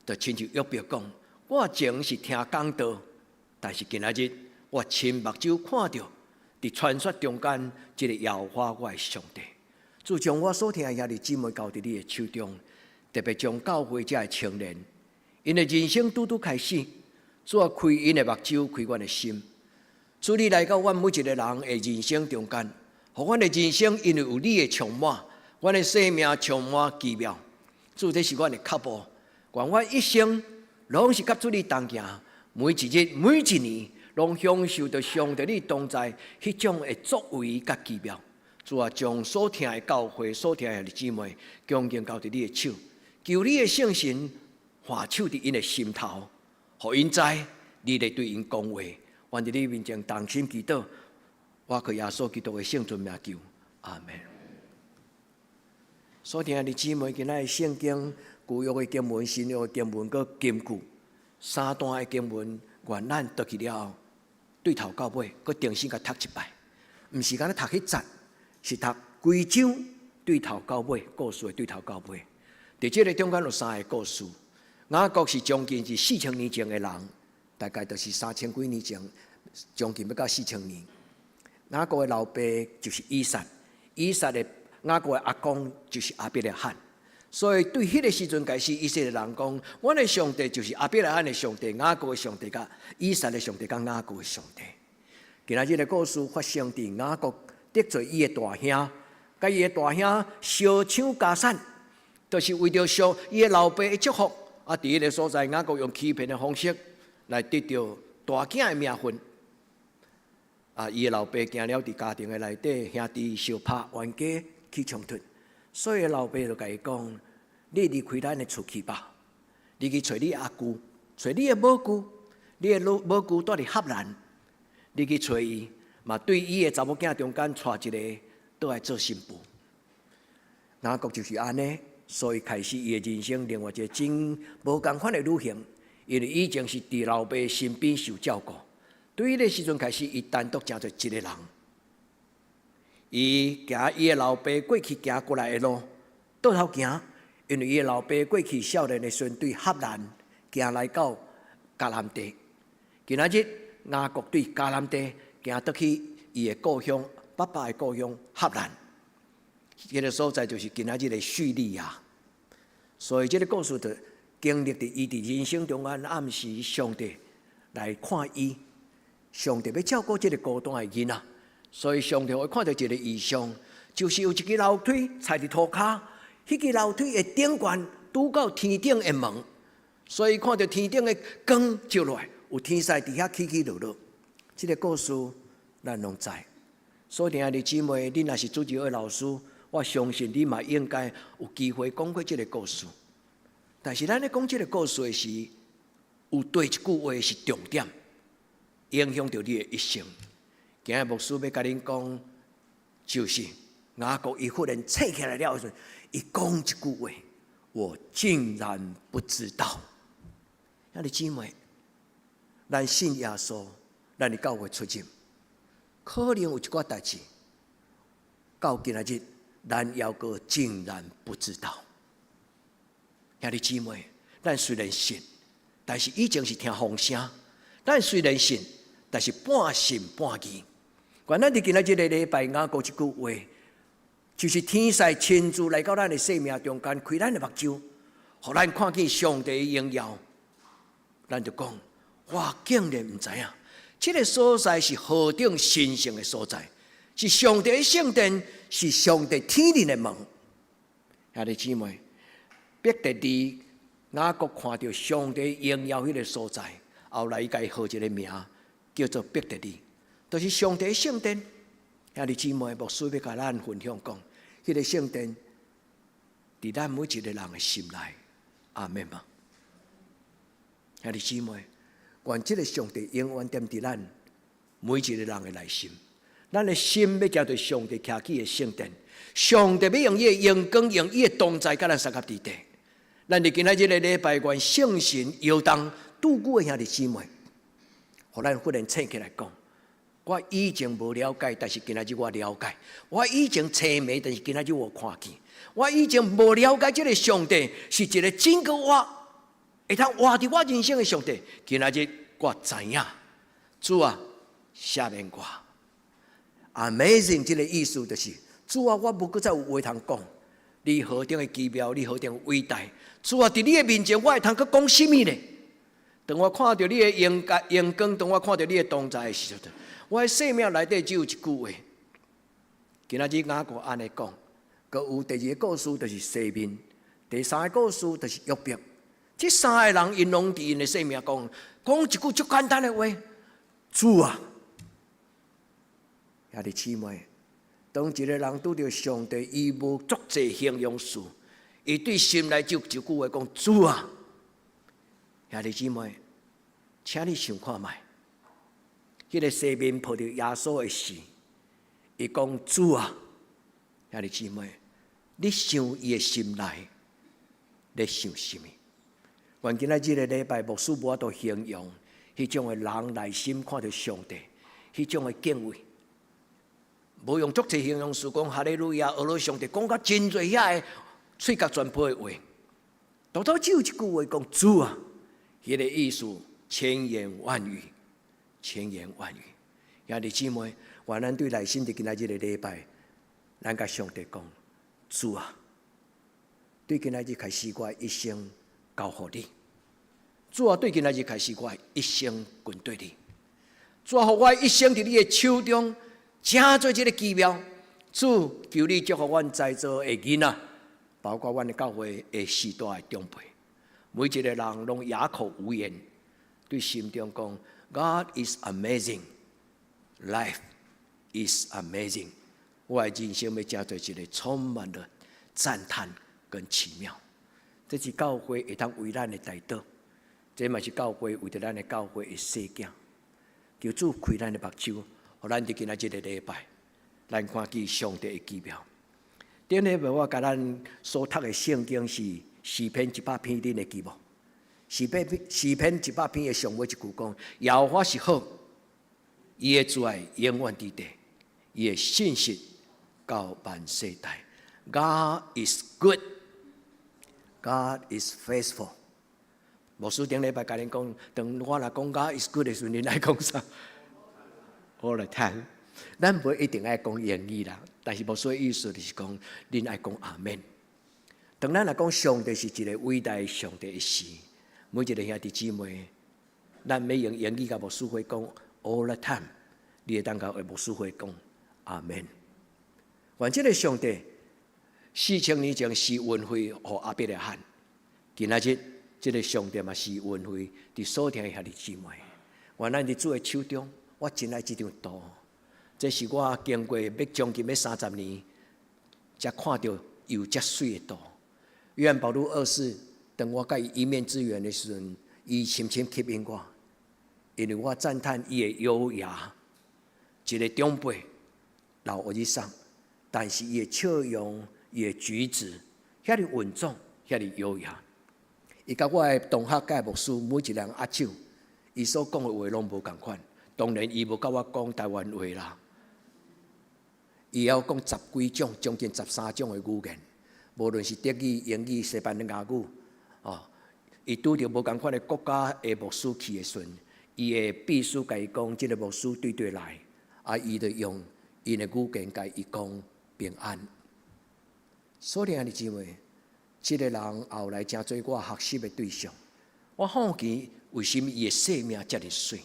Speaker 1: 就親像約伯講：我前是聽講道，但是今仔日我親目睭看著，佇傳說中間這个耶和華我的上帝。主將我所聽的兄弟姊妹交佇你的手中，特別將教會遮的青年，𪜶的人生拄拄開始，主啊，開𪜶的目睭，開阮的心。主你來到阮每一个人的人生中間，予阮的人生因為有你的充滿，阮的生命充滿奇妙。主，這是阮的腳步，願阮一生攏是佮主你同行，每一日、每一年，攏享受著上帝你同在彼種的作為佮奇妙。主啊，將所聽的教會、所聽的兄弟姊妹，恭敬交佇你的手，求你的聖神按手佇𪜶的心頭，予𪜶知你咧對𪜶講話。願佇你面前同心祈禱，我靠耶穌基督的聖尊名求，阿門。所聽的姊妹，今仔日聖經舊約的經文、新約的經文，閣金句三段的經文，願咱讀去了後，對頭到尾，閣重新共讀一擺，毋是干焦讀彼節，是讀規章對頭到尾，故事的對頭到尾。佇這个中間有三个故事。雅各是將近是4000年前的人，大概就是3000幾年前，將近欲到4000年。雅各的老爸就是以撒，以撒的雅各的阿公就是亞伯拉罕。所以對彼个時陣開始，以色列人講：阮的上帝就是亞伯拉罕的上帝，雅各的上帝，佮以撒的上帝，佮雅各的上帝。今仔日的故事發生佇雅各得罪伊的大兄，佮伊的大兄相搶家產，就是為著上伊的老爸的祝福。啊，佇彼个所在，雅各用欺騙的方式來得著大囝的名分。啊，伊的老爸驚了，佇家庭的內底兄弟相拍冤家起衝突，所以老爸就共伊講：你離開咱的厝去吧，你去揣你阿舅，揣你的母舅，你的老母舅蹛佇哈蘭，你去揣伊，嘛對伊的查某囝中間娶一个，倒來做新婦。雅各就是按呢，所以開始伊的人生另外一个真無仝款的旅行，因為以前是佇老爸身邊受照顧，對彼个時陣開始，伊單獨成做一个人。伊行伊的老爸過去行過來的路，倒頭行，因為伊的老爸過去少年的時陣對哈蘭行來到迦南地。今仔日雅各對迦南地行倒去伊的故鄉，爸爸的故鄉哈蘭。這個所在就是今仔日的敘利亞。所以這個故事就經歷佇伊佇人生中間暗時上帝來看伊，上帝欲照顧這個孤單的囡仔。所以上帝會看著一個異象，就是有一支樓梯踩佇塗跤，彼支樓梯的頂懸拄到天頂的門，所以看著天頂的光照落來，有天使佇遐起起落落。這個故事咱攏知。所以兄弟姊妹，你若是主日學老師，我相信你嘛應該有機會講過這個故事。但是咱咧講這個故事的時，有對一句話是重點，影響著你的一生。今日牧師欲共恁講，就是雅各伊忽然醒起來了時，伊講一句話，我竟然不知道。兄弟姊妹，咱信耶穌，咱佇教會出入，可能有一寡代誌，到今仔日，咱猶閣竟然不知道。兄弟姊妹，咱雖然信，但是以前是聽風聲；咱雖然信，但是半信半疑。願咱佇今仔這個禮拜，雅各這句話，就是天使親自來到咱的生命中間，開咱的目睭，予咱看見上帝的榮耀。咱就講，我竟然毋知影，這個所在是何等神聖的所在，是上帝的聖殿，是上帝天靈的門。兄弟姊妹，伯特利雅各看著上帝榮耀彼個所在，後來伊共伊號一個名，叫做伯特利。就是上帝聖殿。兄弟姊妹，牧師欲共咱分享講，彼個聖殿佇咱每一個人的心內，阿們嗎？兄弟姊妹，願這個上帝永遠踮佇咱每一個人的內心。咱的心欲成做上帝徛起的聖殿，上帝欲用伊的榮光，用伊的同在，佮咱相佮佇底。咱佇今仔這個禮拜，願聖神搖動拄久的兄弟姊妹，予咱忽然醒起來講：我以前無了解，但是今仔日我了解。我以前青盲，但是今仔日我看見。我以前無了解這個上帝是一個真閣活，會通活佇我人生的上帝。今仔日我知影，主啊，赦免我。Amazing，這個意思就是，主啊，我無閣再有話通講。你何等的奇妙，你何等偉大。主啊，佇你的面前，我會通閣講啥物呢？當我看著你的榮榮光，當我看著你的同在的時陣，我的生命內底只有一句話。今仔日雅各按呢講，閣有第二個故事，就是西面；第三個故事就是約伯。這三個人𪜶攏佇𪜶的生命講，講一句足簡單的話：主啊，兄弟姊妹，當一個人拄著上帝，伊無足濟形容詞，伊對心內就一句話講：主啊，兄弟姊妹，請你想看覓，彼個西面抱著耶穌的時，伊講主啊，兄弟姊妹，你想伊的心內咧想啥物？願今仔這個禮拜，牧師無法度形容彼種的人內心看著上帝，彼種的敬畏。無用足濟形容詞講哈利路亞，阿羅上帝講甲真濟遐个喙角全破的話，獨獨只有一句話講主啊，彼個意思千言萬語，千言萬語。兄弟姊妹，願咱對內心佇今仔這個禮拜，咱共上帝講主啊，對今仔日開始，我一生交予你。主啊，對今仔日開始，我一生跟隨你。主啊，予我一生佇你的手中，成做這個奇妙。主，求你祝福阮在座的囡仔，包括阮的教會的序大的長輩，每一個人攏啞口無言，對心中講：God is amazing, life is amazing。我的人生欲成做一個充滿了讚嘆跟奇妙。這是教會會當為咱的代禱，這嘛是教會為著咱的教會的細囝。求主開咱的目睭，予咱佇今仔這個禮拜，咱看見上帝的奇妙。頂禮拜我共咱所讀的聖經是詩篇一百篇，恁會記無？詩篇一百篇的上尾一句講：耶和華是好，伊的慈愛永遠佇地，伊的信實到萬世代。God is good, God is faithful。牧師頂禮拜共恁講，當我若講 God is good 的時陣，恁愛講啥？All the time。咱無一定愛講英語啦，但是牧師的意思就是講，恁愛講阿們。當咱若講上帝是一个偉大的上帝的時，每一个兄弟姊妹，咱欲用英語共牧師會講 all the time，你會當共牧師會講阿們。願這个上帝4000年前施恩惠予亞伯拉罕，今仔日這个上帝嘛施恩惠佇所聽的兄弟姊妹。願咱佇主的手中，我真愛這張圖，這是我經過欲將近欲30年，才看著有遮媠的圖。約翰保祿二世，當我佮伊一面之緣的時陣，伊深深吸引我，因為我讚嘆伊的優雅，一个長輩老烏日桑，但是伊的笑容、伊的舉止，遐爾穩重，遐爾優雅。伊佮我的同學佮牧師每一个人握手，伊所講的話攏無仝款。當然，伊無佮我講台灣話啦，伊曉講十幾種，將近13種的語言。無論是德語、英語、西班牙語，哦，伊拄著無仝款的國家的牧師去的時陣，伊的秘書共伊講，這个牧師對對來，啊，伊就用𪜶的語言共伊講平安。所以兄弟姊妹，這个人後來成做我學習的對象。我好奇為啥物伊的生命遮爾媠，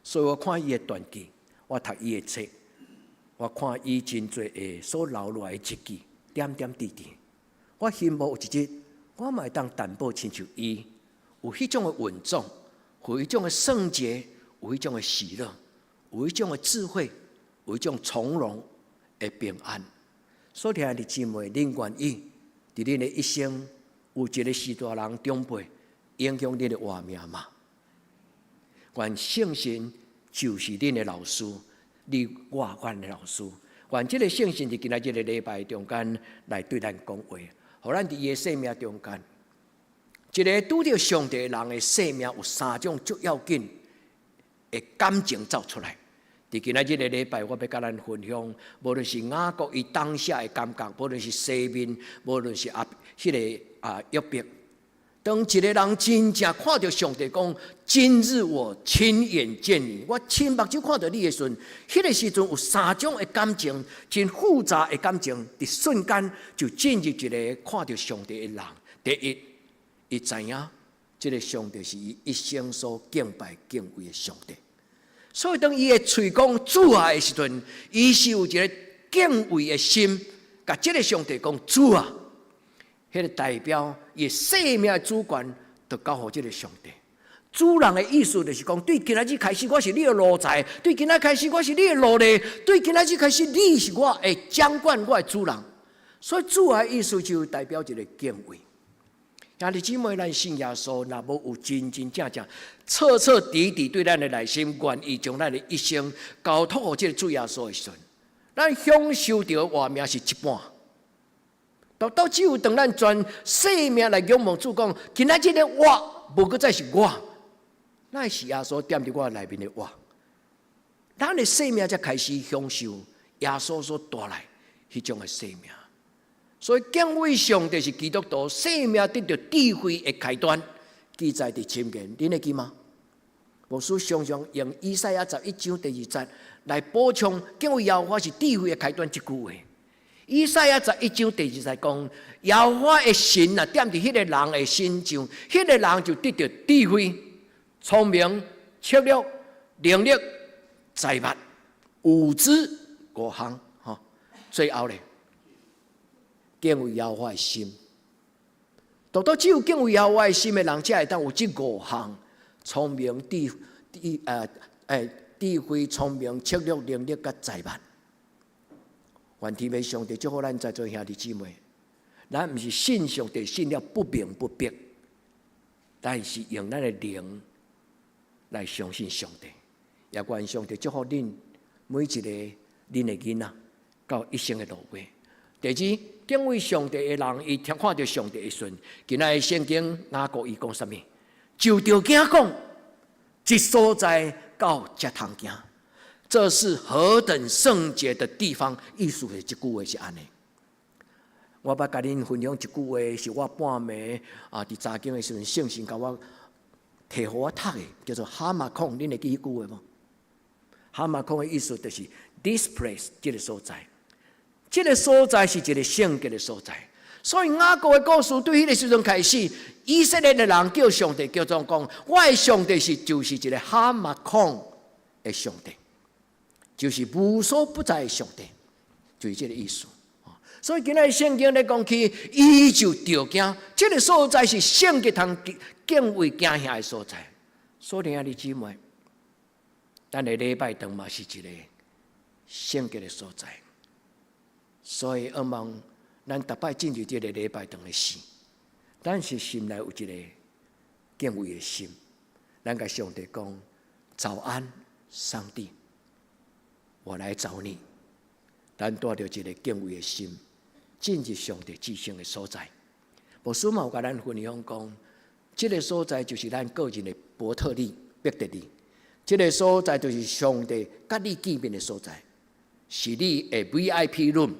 Speaker 1: 所以我看伊的傳記，我讀伊的冊，我看伊真濟的所留落來的日記，點點滴滴。我希望有一日，我嘛會當淡薄親像伊，有彼種的穩重，有彼種的聖潔，有彼種的喜樂，有彼種的智慧，有彼種從容的平安。所以兄弟姊妹，恁願意佇恁的一生有一个序大人長輩影響恁的活命嗎？願聖神就是恁的老師，你我阮的老師。願這个聖神佇今仔這个禮拜中間來對咱講話，予咱佇伊的生命中間，一个拄著上帝人的生命有三種足要緊的感情走出來。佇今仔這个禮拜，我欲佮咱分享，無論是雅各伊當下的感覺，無論是西面，無論是啊，彼个啊約伯。當一个人真正看著上帝講：今日我親眼見你，我親目睭看著你的時陣，彼个時陣有三種的感情，真複雜的感情，佇瞬間就進入一个看著上帝的人。第一，伊知影這个上帝是伊一生所敬拜敬畏的上帝，所以當伊的喙講主啊的時陣，伊是有一个敬畏的心，共這个上帝講主啊。彼个代表伊生命的主權，就交予這个上帝。主人的意思就是講，對今仔日開始，我是你的奴才；對今仔開始，我是你的奴隸；對今仔日開始，你是我的掌管，我的主人。所以主的意思就代表一个敬畏。兄弟姊妹，咱信耶穌，若無有真真正正、徹徹底底對咱的內心願意將咱的一生交託予這个主耶穌的時陣，咱享受著活命是一半。到到只有當咱全生命來仰望主，講今仔這个我，無閣再是我，乃是耶穌踮佇我內面的我。咱的生命才開始享受耶穌所帶來彼種的生命。所以敬畏上帝是基督徒生命得著智慧的開端。記載佇箴言，恁會記嗎？牧師常常用以賽亞11章第2節來補充敬畏耶和華是智慧的開端這句話。以賽亞十一章第二節講，耶和華的神若踮佇彼个人的身上，彼个人就得著智慧、聰明、策略、能力、財物、有知五項。吼，最後咧，敬畏耶和華的心，獨獨只有敬畏耶和華的心的人，才會當有這五項聰明、智智呃欸智慧、聰明、策略、能力佮財物。願天父上帝祝福咱在座兄弟姊妹，咱毋是信上帝信了不明不白，但是用咱的靈來相信上帝，也願上帝祝福恁每一个恁的囡仔到一生的路尾。第二，敬畏上帝的人，伊聽看著上帝的時陣，今仔的聖經雅各伊講啥物？就著囝講，這所在到遮通行。這是何等聖潔的地方！意思是這句話是按呢。我欲共恁分享一句話，是我半暝啊，佇查經的時陣，聖神共我提予我讀的，叫做哈馬孔。恁會記彼句話無？哈馬孔的意思就是 this place 這個所在，這個所在是一個聖潔的所在。所以雅各的故事對彼個時陣開始，以色列的人叫上帝叫做講，我的上帝是就是一個哈馬孔的上帝，就是無所不在的上帝，就是這個意思。所以今仔日聖經咧講起，伊就著驚，這個所在是聖潔通敬畏驚嚇的所在。所以兄弟姊妹，咱的禮拜堂嘛是一個聖潔的所在。所以，希望咱逐擺進入這個禮拜堂的時，咱是心內有一個敬畏的心，咱共上帝講：早安，上帝，我來找你。咱帶著一個敬畏的心，進入上帝至聖的所在。牧師嘛有共咱分享講，這個所在就是咱個人的伯特利、伯特利。這個所在就是上帝佮你見面的所在，是你的 VIP room，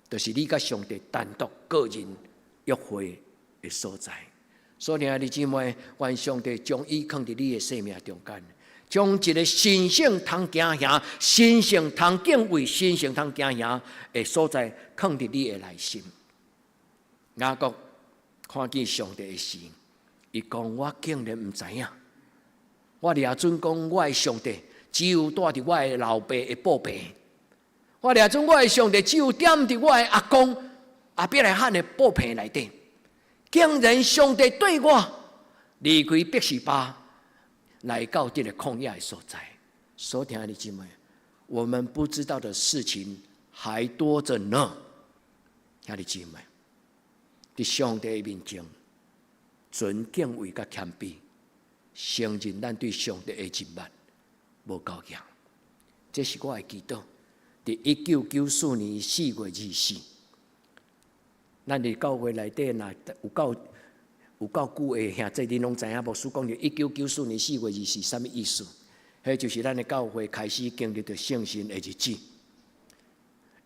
Speaker 1: 就是你佮上帝單獨個人約會的所在。所以兄弟姊妹，願上帝將伊囥佇你的生命中間，將一個神聖通驚嚇、神聖通敬畏、神聖通驚嚇的所在，囥佇你的內心。雅各看見上帝的時，伊講：我竟然毋知影，我掠準講我的上帝只有蹛佇我的老爸的布棚，我掠準我的上帝只有踮佇我的阿公亞伯拉罕的布棚內底，竟然上帝對我離開別是巴，來到這個曠野的所在。所以兄弟姊妹，我們不知道的事情還多着呢。兄弟姊妹，佇上帝的面前，存敬畏佮謙卑，承認咱對上帝的認捌無夠強。這是我的祈禱。佇1994年4月24，咱佇教會內底若有夠久的兄弟，恁攏知影牧師講著1994年4月24啥物意思？彼就是咱的教會開始經歷著聖神的日子。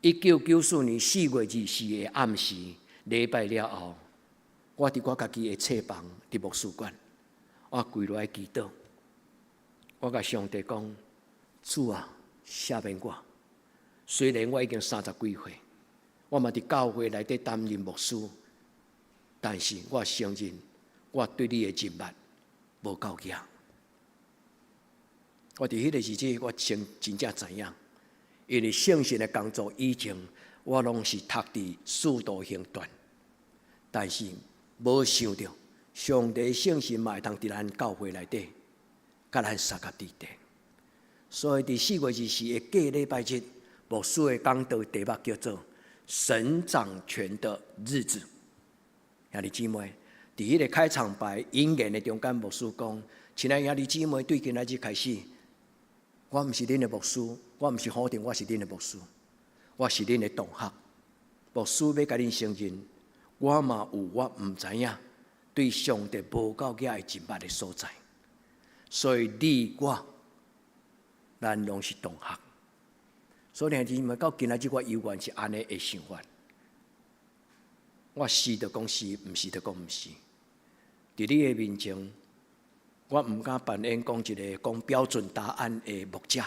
Speaker 1: 1994年4月24的暗時，禮拜了後，我佇我家己的冊房，佇牧師館，我跪落來祈禱，我共上帝講：主啊，赦免我。雖然我已經三十幾歲，我嘛佇教會內底擔任牧師，但是我承認我對你的認捌無夠強。我佇彼個時陣，我真真正知影，因為聖神的工作以前我攏是讀佇使徒行傳，但是無想著上帝聖神嘛會當佇咱教會內底，佮咱相佮佇底。所以佇4月24的隔禮拜日，牧師的講道題目叫做《神掌權的日子》。兄弟姊妹，佇彼個開場白引言的中間，牧師講：親愛兄弟姊妹，對今仔日開始，我毋是恁的牧師，我毋是否定我是恁的牧師，我是恁的同學。牧師欲共恁承認，我嘛有我毋知影對上帝無夠額的認捌的所在，所以你我咱攏是同學。所以兄弟姊妹，到今仔日我猶原是按呢的想法。我是就講是，毋是就講毋是。佇你的面前，我毋敢扮演講一個講標準答案的牧者，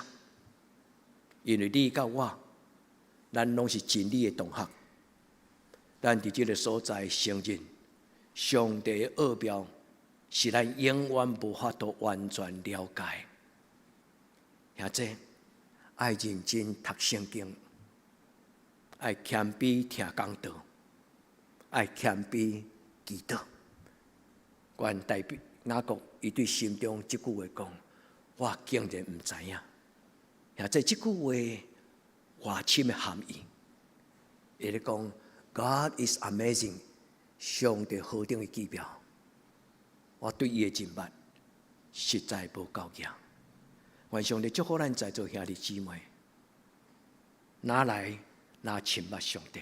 Speaker 1: 因為你佮我，咱攏是真理的同學。咱佇這個所在承認，上帝的奧妙是咱永遠無法度完全了解。兄弟，愛認真讀聖經，愛謙卑聽講道，愛謙卑祈禱。願代表雅各，伊對心中這句話講：我竟然毋知影。兄弟，這句話偌深的含義，伊咧講 God is amazing，上帝何等的奇妙，我對伊的認捌實在無夠強。願上帝祝福咱在座兄弟姊妹，若來若親捌上帝，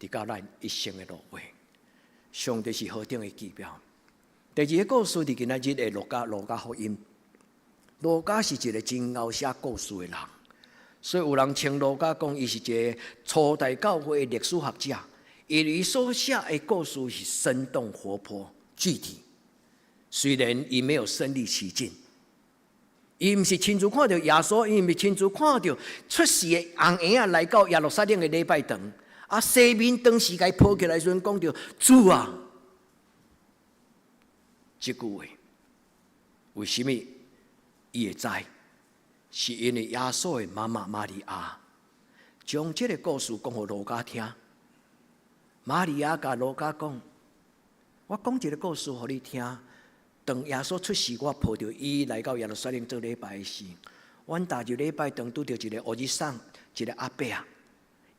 Speaker 1: 直到咱一生的落尾。上帝是何等的奇妙。第二個故事佇今仔日的路加福音，路加是一個真𠢕寫故事的人，所以有人稱路加講，伊是一個初代教會的歷史學者，因為伊所寫的故事是生動活潑、具體。雖然伊沒有身歷其境，伊毋是親自看著耶穌，伊毋是親自看著出世的紅嬰仔來到耶路撒冷的禮拜堂，啊，西面當時共伊抱起來時陣，講著主啊，這句話為啥物伊會知？是因為耶穌的媽媽瑪利亞將這个故事講予路加聽。瑪利亞共路加講：我講一个故事予你聽。當耶穌出世，我抱著伊來到耶路撒冷做禮拜時，阮踏入禮拜堂拄著一个烏日桑，一个阿伯仔，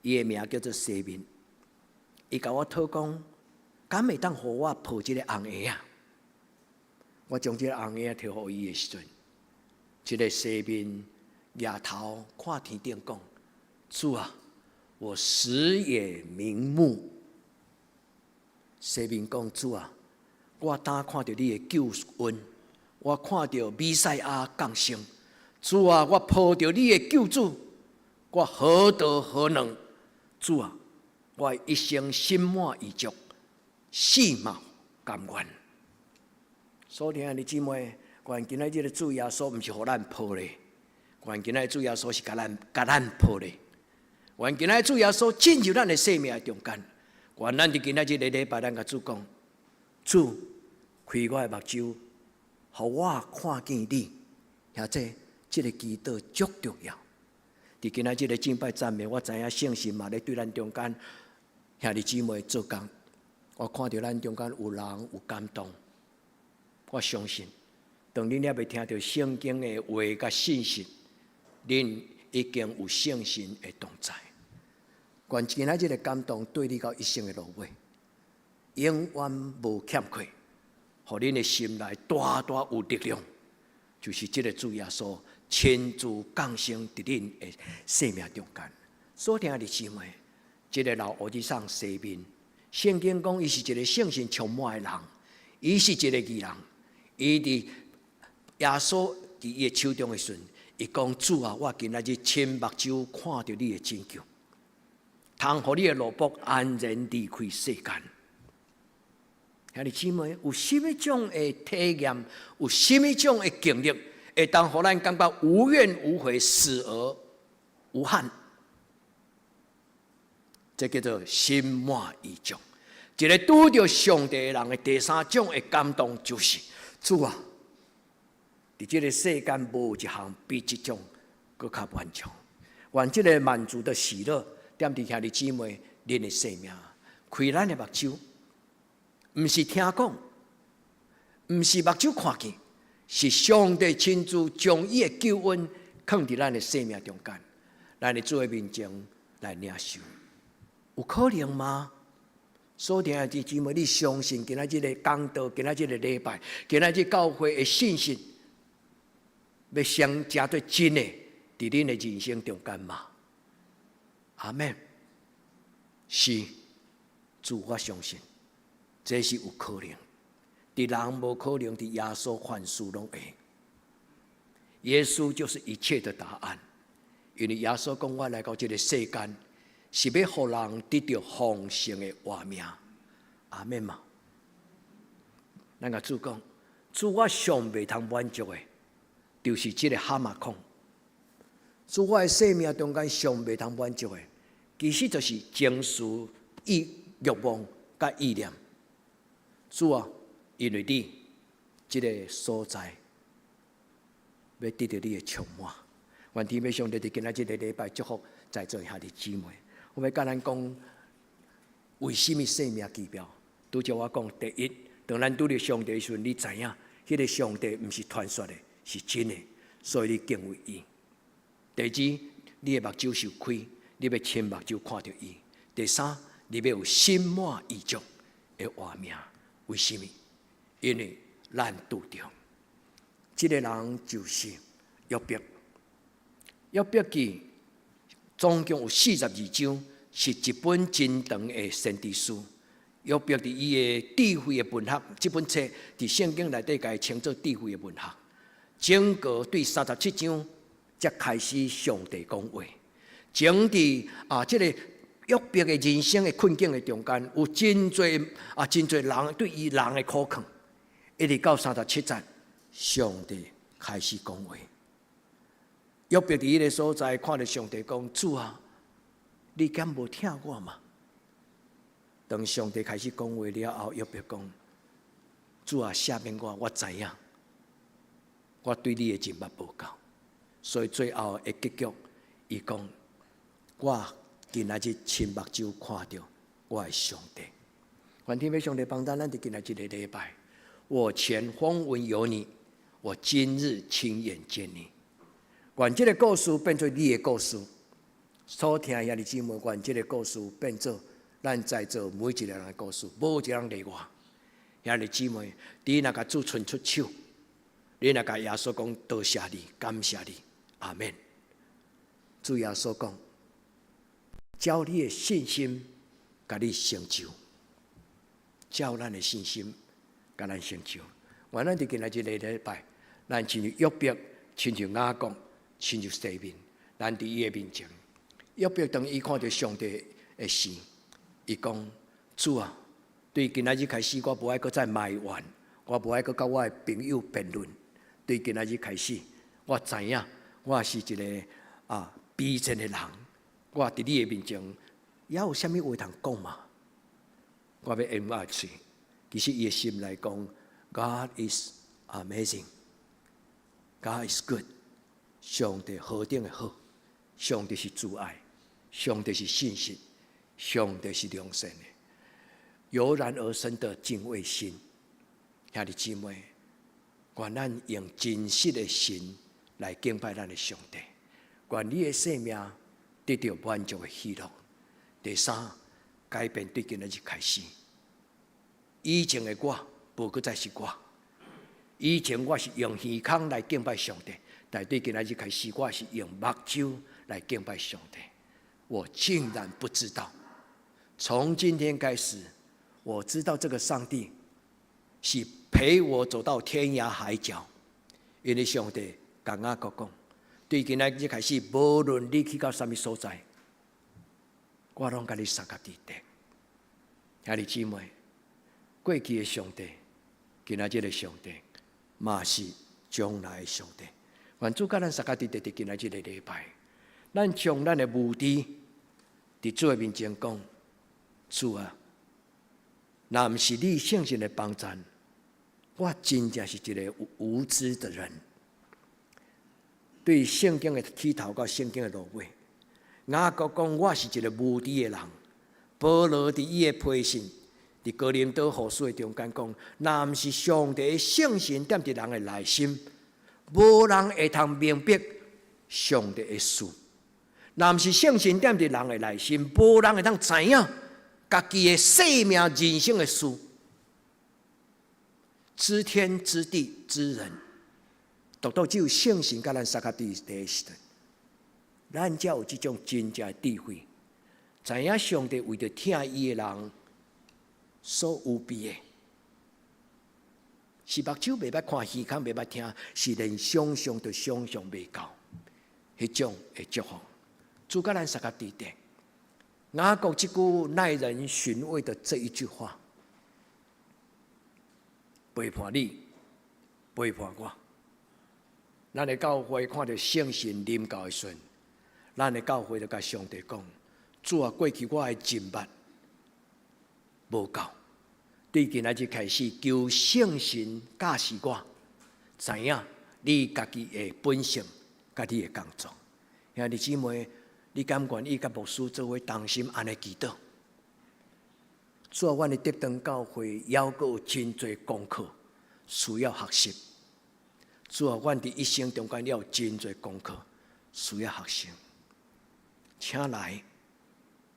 Speaker 1: 伊的名叫做西面。伊共我討講，敢會當予我抱這个紅嬰仔？我將這个紅嬰仔提予伊的時陣，這个西面舉頭看天頂講：主啊，我死也瞑目。西面講：主啊，我當看著你的救恩，我看著彌賽亞降生。主啊，我抱著你的救主，我何德何能？主啊，我一生心滿意足，死嘛甘願。所以兄弟姊妹，願今仔日的主耶穌毋是予咱抱咧，願今仔日主耶穌是共咱抱咧。願今仔日主耶穌進入咱的生命中間。願咱佇今仔日個禮拜，咱共主講：主，開我的目睭，予我看見你。兄弟，這个祈禱足重要。佇今仔日個敬拜讚美，我知影聖神嘛咧對咱中間兄弟姊妹做工。我看著咱中間有人有感動，我相信，當恁猶未聽著聖經的話佮信息，恁已經有聖神的同在。願今仔日个感動綴你到一生的落尾，永遠無欠缺，予恁的心內大大有力量，就是這个主耶穌親自降生佇恁的生命中間。所聽的姊妹，這个老烏日桑西面，聖經講伊是一个聖神充滿的人，伊是一个義人，伊佇耶穌佇伊的手中的時陣，伊講主啊，我今仔日親目睭看著你的拯救，通予你的奴僕安然離開世間。兄弟姊妹，有啥物種的體驗，有啥物種的經歷，會當予咱感覺無怨無悔、死而無憾？這叫做心滿意足。一个拄著上帝的人的第三種的感動，就是主啊，佇這个世間無一項比這種閣較滿足。願這个滿足的喜樂，踮佇兄弟姊妹恁的生命，開咱的目睭，毋是聽講，毋是目睭看見，是上帝親自將伊的救恩囥佇咱的生命中間，咱佇主的面前來領受，有可能嗎？所聽的姊妹，你相信今仔日个講道，今仔日个禮拜，今仔日教會的信息，欲成做真的，佇恁的人生中間嗎？阿們。是，主我相信，這是有可能。佇人無可能，佇耶穌凡事攏會。耶穌就是一切的答案，因為耶穌講我來到這个世間，是欲予人得著豐盛的活命。阿們嗎？咱共主講，主我上袂通滿足的，就是這个蛤蟆孔。主我的生命中間上袂通滿足的，其實就是情緒、意欲望佮意念。主啊，因為你這个所在，欲得著你的充滿。願天父上帝佇今仔這个禮拜祝福在座兄弟姊妹。我欲共咱講，為啥物生命奇妙？拄才我講，第一，當咱拄著上帝的時陣，你知影，彼个上帝毋是傳說的，是真的，所以你敬畏伊。第二，你的目睭受開，你欲親目睭看著伊。第三，你欲有心滿意足的活命。為啥物？因為咱拄著這个人就是約伯。約伯記總共有42章，是一本真長的先知書。約伯佇伊的智慧的文學，這本冊佇聖經內底共伊稱做智慧的文學。整個對三十七章才開始上帝講話。整佇啊，這個約伯的人生的困境的中間，有真濟啊，真濟人對伊人的苦勸，一直到三十七節，上帝開始講話。約伯佇彼个所在看著上帝講：主啊，你敢無疼我嗎？當上帝開始講話了後，約伯講：主啊，赦免我，我知影，我對你的認捌無夠，所以最後的結局，伊講：我今仔日親目睭看著我的上帝。願天父上帝幫咱，咱佇今仔這個禮拜，我前風聞有你，我今日親眼見你。願這個故事變做你的故事，所聽兄弟姊妹，願這個故事變做咱在座每一個人的故事，無一個人例外。兄弟姊妹，你若共主伸出手，你若共耶穌講多謝你，感謝你，阿門。主耶穌講，照你的信心，共你成就；照咱的信心，共咱成就。願咱佇今仔這個禮拜，咱親像約伯，親像雅各，親像西面，咱佇伊的面前。約伯當伊看著上帝的時，伊講：主啊，對今仔日開始，我無愛閣再埋怨，我無愛閣佮我的朋友辯論。對今仔日開始，我知影我是一個啊卑賤的人。我佇你的面前，猶有啥物話通講嗎？我欲掩我的喙。其實伊的心內講：God is amazing, God is good。上帝何等的好，上帝是慈愛，上帝是信實，上帝是良善的，油然而生的敬畏心。兄弟姊妹，願咱用真實的心來敬拜咱的上帝。願你的生命得著滿足的喜樂。第三，改變對今仔日開始。以前的我，無閣再是我。以前我是用耳孔來敬拜上帝，但對今仔日開始，我是用目睭來敬拜上帝。我竟然不知道，從今天開始，我知道這個上帝是陪我走到天涯海角。因為上帝共雅各講，對今仔日開始，無論你去到啥物所在，我攏共你相佮佇佇。兄弟姊妹，過去的上帝，今仔日的上帝，嘛是將來的上帝。願主佮咱相佮佇佇，佇今仔這個禮拜，咱將咱的無知，佇主的面前講，主啊，若毋是你聖神的幫贊，我真正是一個無知的人。對聖經的起頭到聖經的落尾，雅各講我是一個無知的人。保羅佇伊的批信，佇哥林多後書的中間講，若毋是上帝的聖神踮佇人的內心，無人會通明白上帝的事。若毋是聖神踮佇人的內心，無人會通知影家己的生命人生的事。知天知地知人，獨獨只有聖神佮咱相佮佇佇的時陣，咱才有這種真正的智慧，知影上帝為著疼伊的人所預備的，是目睭袂捌看，耳孔袂捌聽，是連想象都想象袂到，彼種的祝福。主佮咱相佮佇佇。雅各這句耐人尋味的這一句話，陪伴你，陪伴我。咱的教會看著聖神臨到的時陣，咱的教會就共上帝講：主啊，過去我的認捌無夠，對今仔日開始，求聖神教示我，知影你家己的本性，佮你的工作。兄弟姊妹，你敢願意佮牧師做伙同心按呢祈禱？主啊，阮的德堂教會猶閣有真濟功課需要學習。主啊，阮佇一生中間有真濟功課需要學習。請來，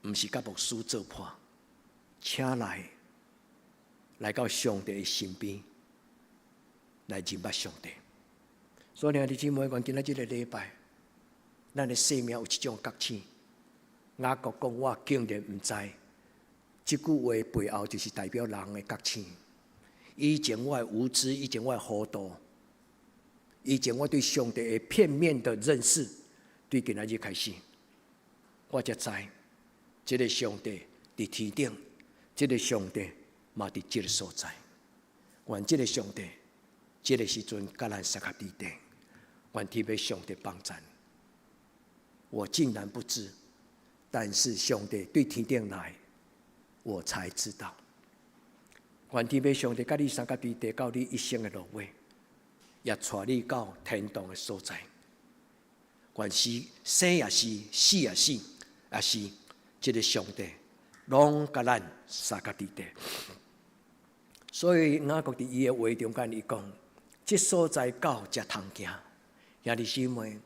Speaker 1: 毋是佮牧師做伴，請來，來到上帝的身邊，來認捌上帝。所以兄弟姊妹，願今仔這個禮拜，咱的生命有這種覺醒。雅各講，我竟然毋知，這句話背後就是代表人的覺醒。以前我的無知，以前我的糊塗，以以前我對上帝的片面的認識，對今仔日開始，我才知，這个上帝佇天頂，這个上帝嘛佇這个所在。願這个上帝，這个時陣佮咱相佮佇底，願天父上帝幫贊。我竟然不知，但是上帝對天頂來，我才知道。願天父上帝佮你相佮佇底，到你一生的落尾，也帶你到天堂的所在。願是生也是，死也是，也是這个上帝，攏佮咱相佮佇底。所以雅各佇伊的話中間，伊講：這所在到才通行。兄弟姊妹，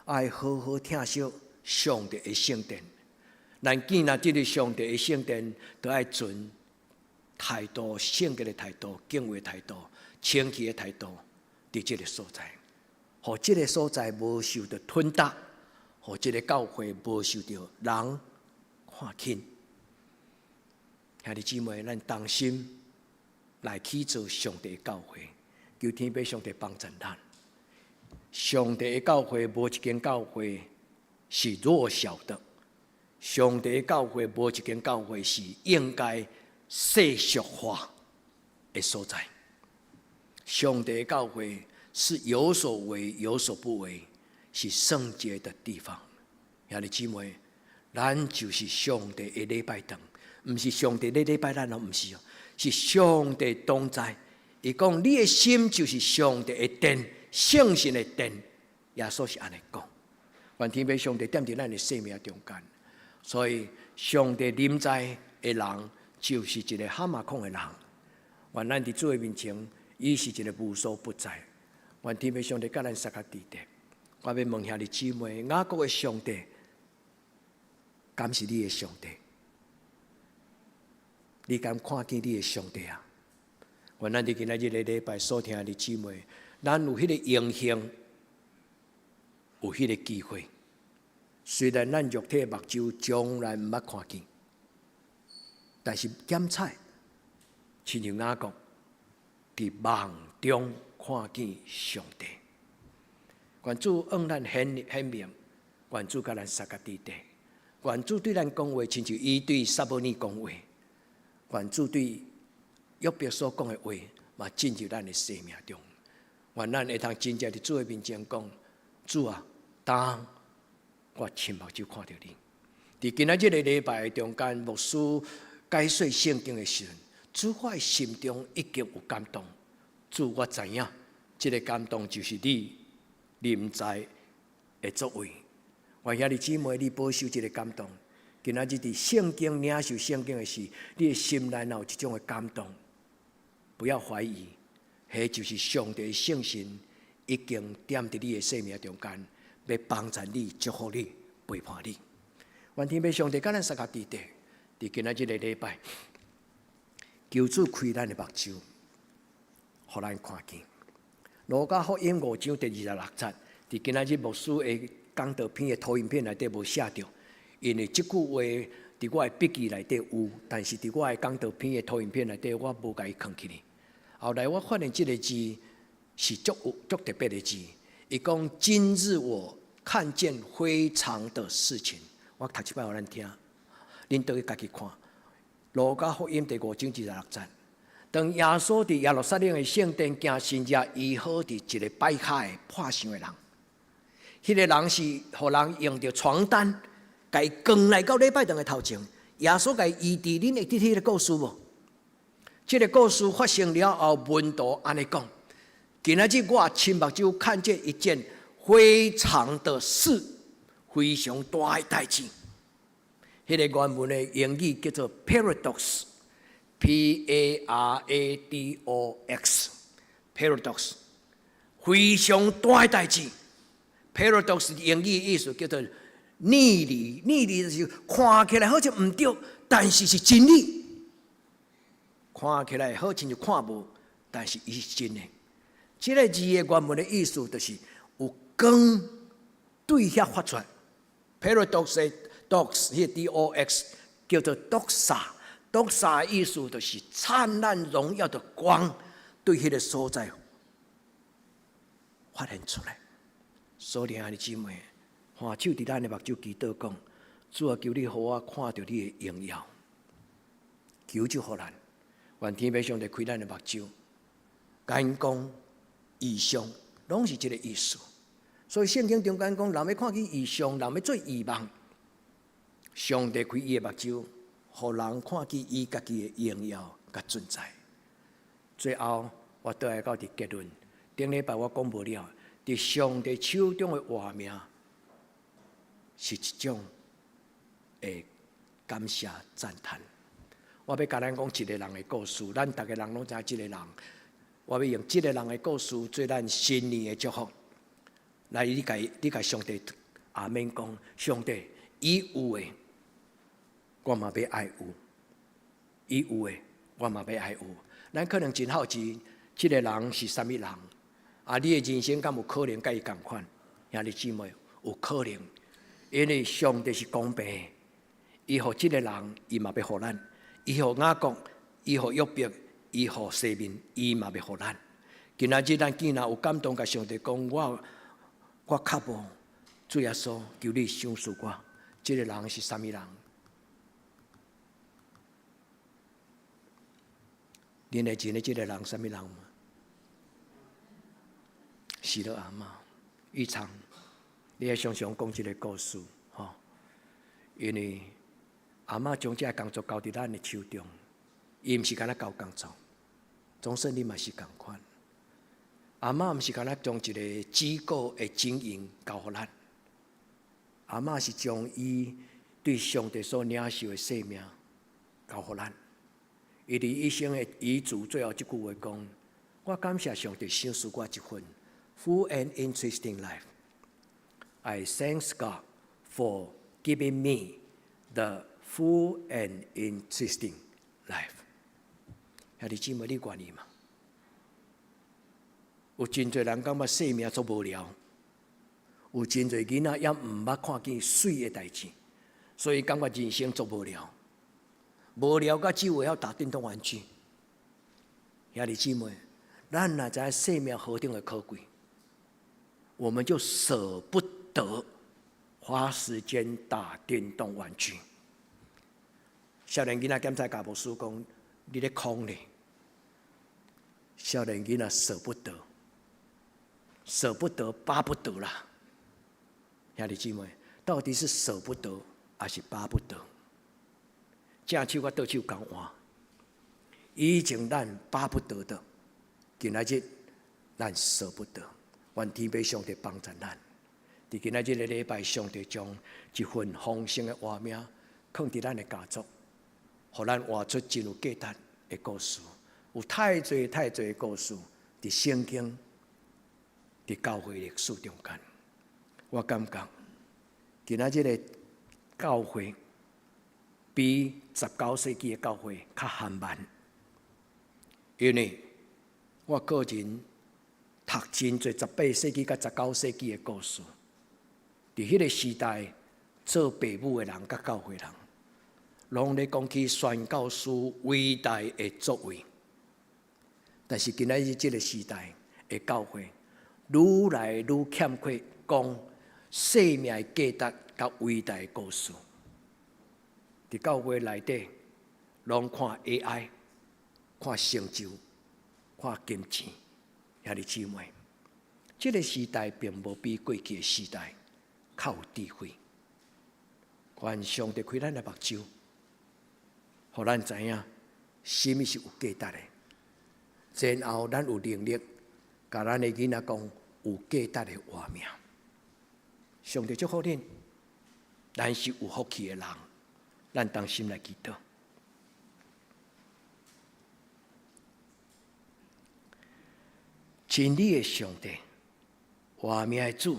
Speaker 1: 愛好好疼惜上帝的聖殿。咱見若這个上帝的聖殿，都愛存態度、聖潔的態度、敬畏態度、清氣的態度，佇這个所在，予這个所在無受著吞打，予這个教會無受著人看輕。兄弟姊妹，咱同心來去做上帝的教會，求天父上帝幫助咱。上帝的教會無一間教會是弱小的，上帝的教會無一間教會是應該世俗化的所在。上帝的教會是有所為有所不為，是聖潔的地方。兄弟姊妹，咱就是上帝的禮拜堂，毋是上帝咧禮拜咱哦，毋是哦，是上帝同在。伊講你的心就是上帝的殿，聖神的殿。耶穌是按呢講。願天父上帝踮佇咱的生命中間，所以上帝臨在的人就是一个蛤蟆孔的人。願咱佇主的面前，伊是一个無所不在。願天父上帝佮咱相佮佇底。我欲問兄弟姊妹，雅各的上帝，敢是你的上帝？你敢看見你的上帝啊？願咱佇今仔日的禮拜所聽的姊妹，咱有彼个榮幸，有彼个機會。雖然咱肉體的目睭從來毋捌看見，但是檢采，親像雅各佇夢中看見上帝。願主向咱顯顯明，願主佮咱相佮佇底，願主對咱講話，親像伊對撒母耳講話。願主對約伯所講的話，嘛進入咱的生命中。願咱會通真正佇主的面前講：主啊，當我親目睭看著你。佇今仔這个禮拜中間，牧師解說聖經的時陣，主我的心中已經有感動。主，我知影，這个感動就是你臨在的作為。願兄弟姊妹，你保守這个感動。今仔日佇聖經領受聖經的時，你的心內若有這種的感動，不要懷疑，彼就是上帝聖神已經踮佇你的生命中間，欲幫助你、祝福你、陪伴你。願天父上帝佮咱相佮佇底，佇今仔這个禮拜，求主開咱的目睭，予咱看見。路加福音五章第26節，佇今仔日牧師的講道片的投影片內底無寫著。因為這句話佇我的筆記內底有，但是佇我的講道片的投影片內底，我無共伊囥起來。後來我發現這个字是足有足特別的字。伊講今日我看見非常的事情，我讀一擺予咱聽，恁倒去家己看。路加福音第五章二十六節，當耶穌佇耶路撒冷的聖殿行神跡，醫好佇一个跛跤的破傷的人，彼个人是予人用著床單，共伊扛來到禮拜堂的頭前，耶穌共伊醫治，恁會記彼个故事無？這个故事發生了後，門徒按呢講：今仔日我親目睭看見一件非常的事，非常大的代誌。彼个原文的英語叫做 paradox，P A R A D O X，paradox，非常大的代誌。paradox 英語意思叫做逆理，逆理就是看起來好像毋對，但是是真理。看起來好親像看無，但是伊是真的。這个字的原文的意思就是有光對遐發出來。paradox dox 彼个 D O X 叫做 doxa，doxa 意思就是燦爛榮耀的光對彼个所在發現出來。所以兄弟姊妹，頤手佇咱的目睭祈禱講：主啊，求你予我看著你的榮耀，求就予咱。願天父上帝開咱的目睭，眼光、異象，攏是這个意思。所以聖經中間講，人欲看見異象，人欲做異夢。上帝開伊的目睭，予人看見伊家己的榮耀佮存在。最後，我倒來到佇結論。頂禮拜我講無了，佇上帝手中的活命是一種的感謝讚嘆。我欲共咱講一個人的故事，咱逐个人攏知影這个人。我欲用這个人的故事做咱新年的祝福。來，你共上帝阿們講，上帝伊有的，我嘛欲愛有；伊有的，我嘛欲愛有。咱可能真好奇，這个人是啥物人？啊，你的人生敢有可能佮伊仝款？兄弟姊妹，有可能，因為上帝是公平的，伊予這个人，伊嘛欲予咱；伊予雅各，伊予約伯，伊予西面，伊嘛欲予咱。今仔日咱既然有感動，共上帝講，我較無，主耶穌，求你賞賜我。這个人是啥物人？恁會認得這个人啥物人無？死了阿嬤，玉昌，你愛常常講這个故事，吼，因為阿嬤將這个工作交佇咱的手中，伊毋是干焦交工作，總算你嘛是仝款。阿嬤毋是干焦將一个機構的經營交予咱，阿嬤是將伊對上帝所領受的生命交予咱。伊佇一生的遺囑最後這句話講：我感謝上帝賞賜我一份 full and interesting life. I thank God for giving me the full and interesting life。兄弟姊妹，你願意嗎？有真濟人感覺生命足無聊，有真濟囡仔猶毋捌看見媠的代誌，所以感覺人生足無聊，無聊到只會曉打電動玩具。兄弟姊妹，咱若知影生命何等的可貴，我們就捨不得花時間打電動玩具。少年囡仔檢查共牧師講：你咧空咧？少年囡仔捨不得，捨不得，巴不得啦。兄弟姊妹，到底是捨不得還是巴不得？正手佮倒手共換。以前咱巴不得的，今仔日咱捨不得。願天父上帝幫助咱。佇今仔日个禮拜，上帝將一份豐盛的活命囥佇咱的家族，予咱活出真有價值的故事。有太濟太濟的故事，佇聖經、佇教會歷史中間，我感覺今仔日个教會比19世紀的教會較緩慢，因為我個人讀真濟18世紀佮19世紀的故事，佇彼个時代做父母的人佮教會人，攏咧講起宣教師偉大的作為。但是今仔日這个時代的教會，愈來愈欠缺講生命的價值佮偉大的故事。佇教會內底，攏看 AI，看成就，看金錢，兄弟姊妹，這个時代並無比過去的時代較有智慧。願上帝開咱的目睭，予咱知影啥物是有價值的。然後咱有能力，共咱的囡仔講有價值的活命。上帝祝福恁，咱是有福氣的人，咱同心來祈禱。真理的上帝，活命的主，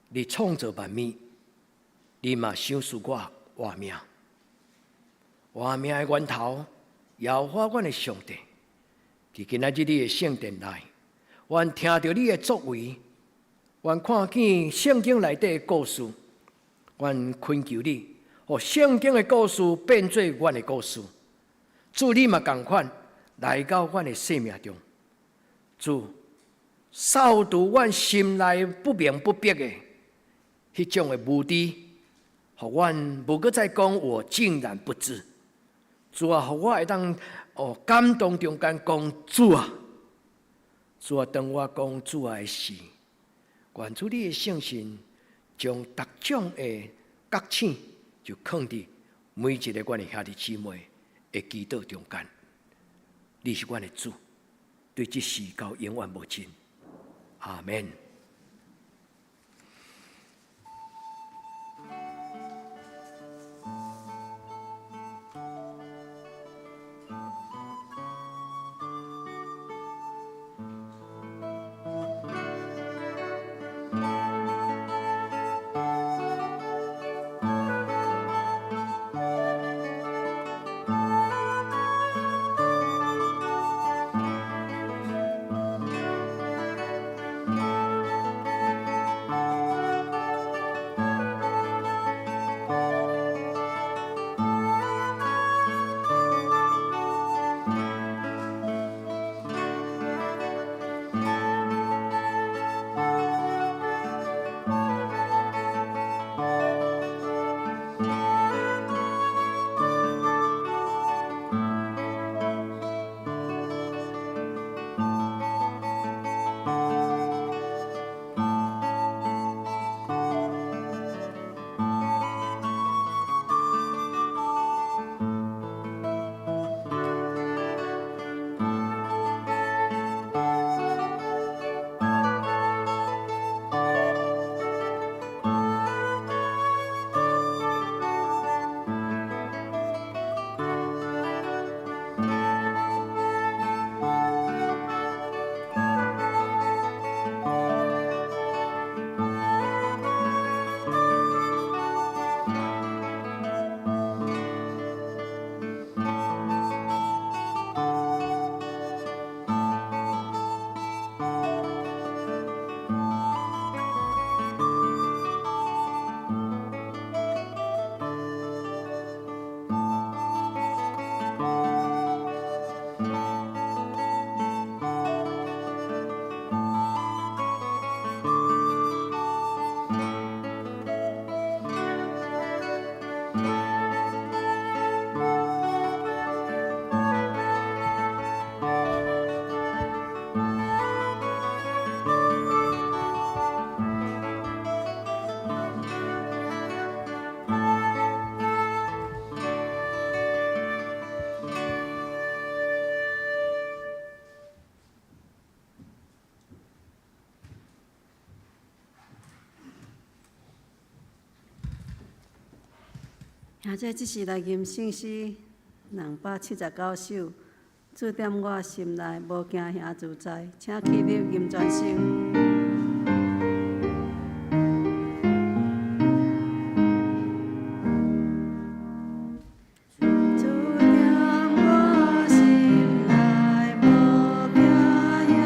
Speaker 1: 你創造萬物，你嘛賞賜我活命。活命的源頭，耶和華阮的上帝。佇今仔日你的聖殿內，願聽著你的作為，願看見聖經內底的故事，願懇求你，予聖經的故事變做阮的故事。主你嘛仝款來到阮的生命中，主，
Speaker 5: 掃除阮心內不明不白的彼種的無知，予阮無閣再講，我竟然不知。主啊，予我會當哦感動中間講主啊，主啊，當我講主啊的時，願主你的聖神將逐種的覺醒就囥佇每一个阮的兄弟姊妹的祈禱中間。你是阮的主，對這世到永遠無盡。阿們。
Speaker 4: 兄姐，這是來吟聖詩279首，主踮我心內，無驚遐自在，請起立吟全首。主踮我心內，無驚遐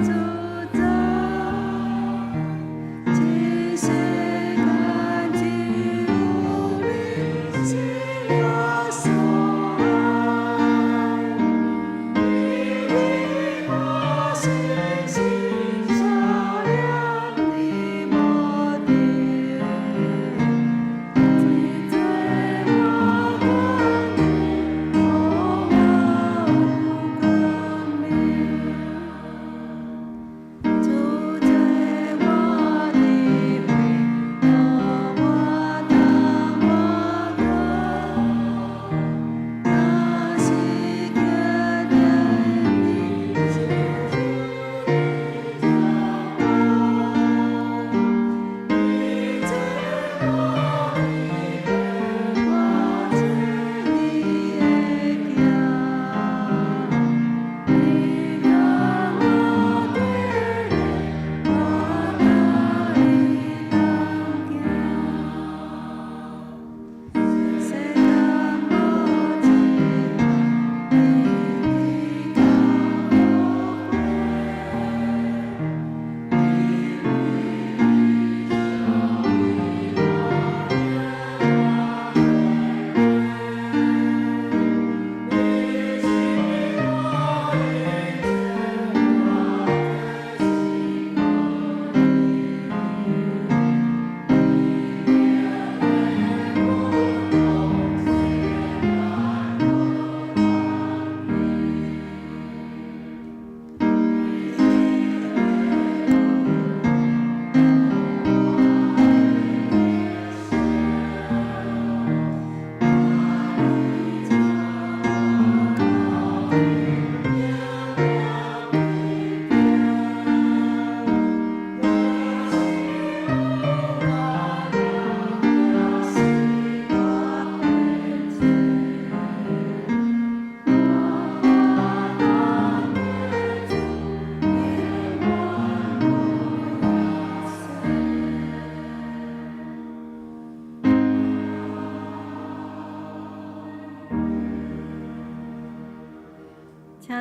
Speaker 4: 自在，這世間只有你是我所愛，你我心心相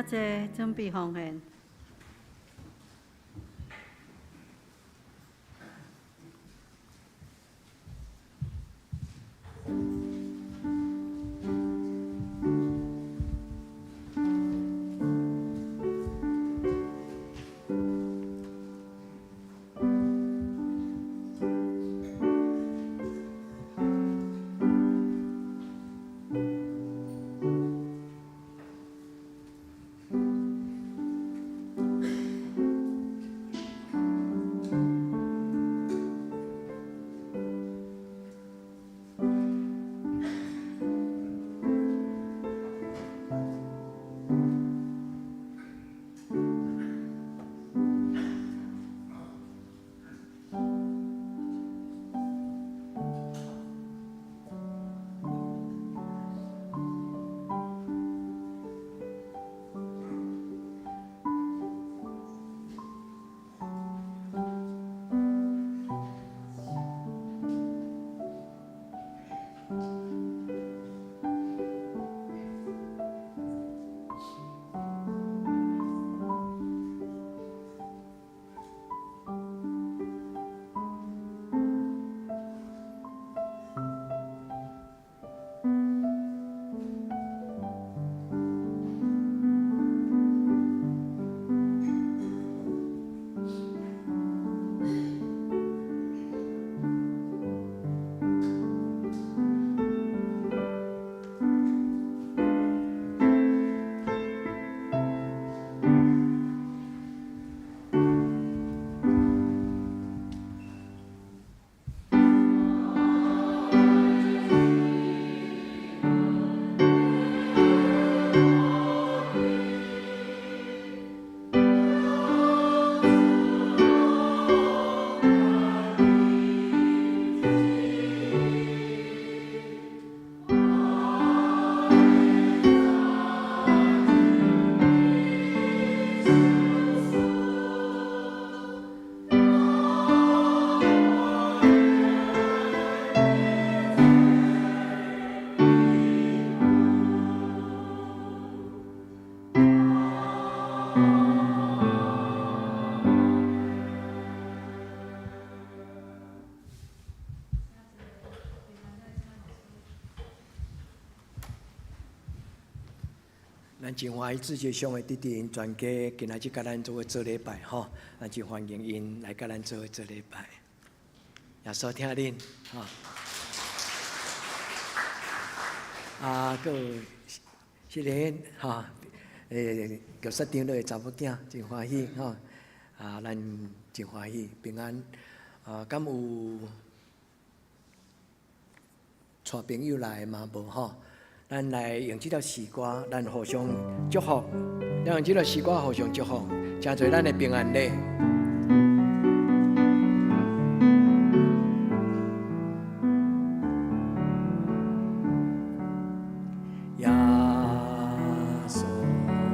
Speaker 4: 請坐，準備奉獻。
Speaker 5: 咱真歡喜志學上的弟弟𪜶全家今仔日佮咱做伙做禮拜吼，咱真歡迎𪜶來佮咱做伙做禮拜。耶穌疼恁吼。啊，閣有這个吼，玉雪長老的查某囝真歡喜吼，啊，咱真歡喜平安。啊，敢有帶朋友來嗎？無吼。咱來用這條詩歌，咱互相祝福。咱用這條詩歌互相祝福，成做咱的平安禮。耶穌疼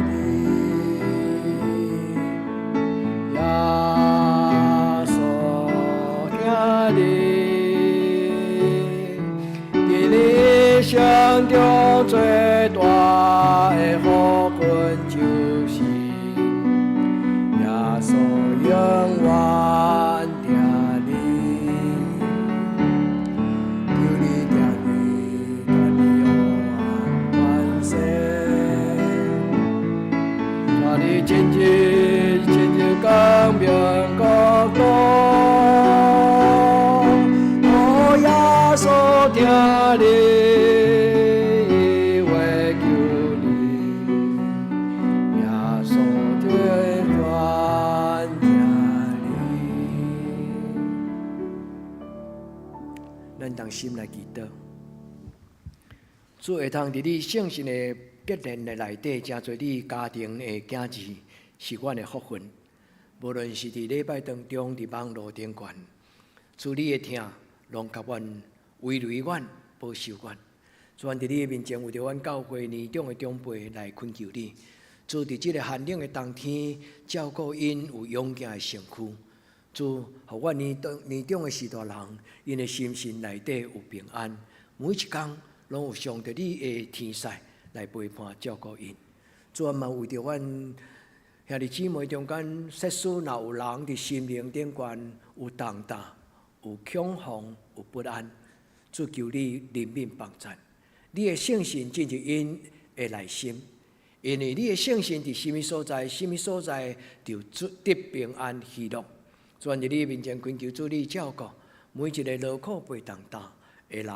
Speaker 5: 你，耶穌疼你，佇你生中最大的福分就是耶穌永遠疼你，求你疼你，脫離黑暗權勢，帶你進入進入光明國度。哦，耶穌疼你，伊會救你，耶穌永遠疼你。咱同心來祈禱，主會通佇你聖神的必然的內底，成做你家庭的囝兒，是阮的福分。無論是佇禮拜當中，佇網路頂懸，主你的疼，攏共阮圍圍阮，保守阮。主，阮佇你的面前，為著阮教會年長的長輩來懇求你。主佇這个寒冷的冬天，照顧𪜶有勇健的身軀。主，予阮年長年長的序大人，𪜶的心神內底有平安。每一工攏有上帝你的天使來陪伴照顧𪜶。主啊，嘛為著阮兄弟姊妹中間，設使若有人佇心靈頂懸有重擔、有恐慌、有不安，主求你憐憫幫贊。你的聖神進入𪜶的內心，因為你的聖神佇啥物所在，啥物所在就得平安喜樂。主，佇你面前懇求主你照顧每一個勞苦背重擔的人，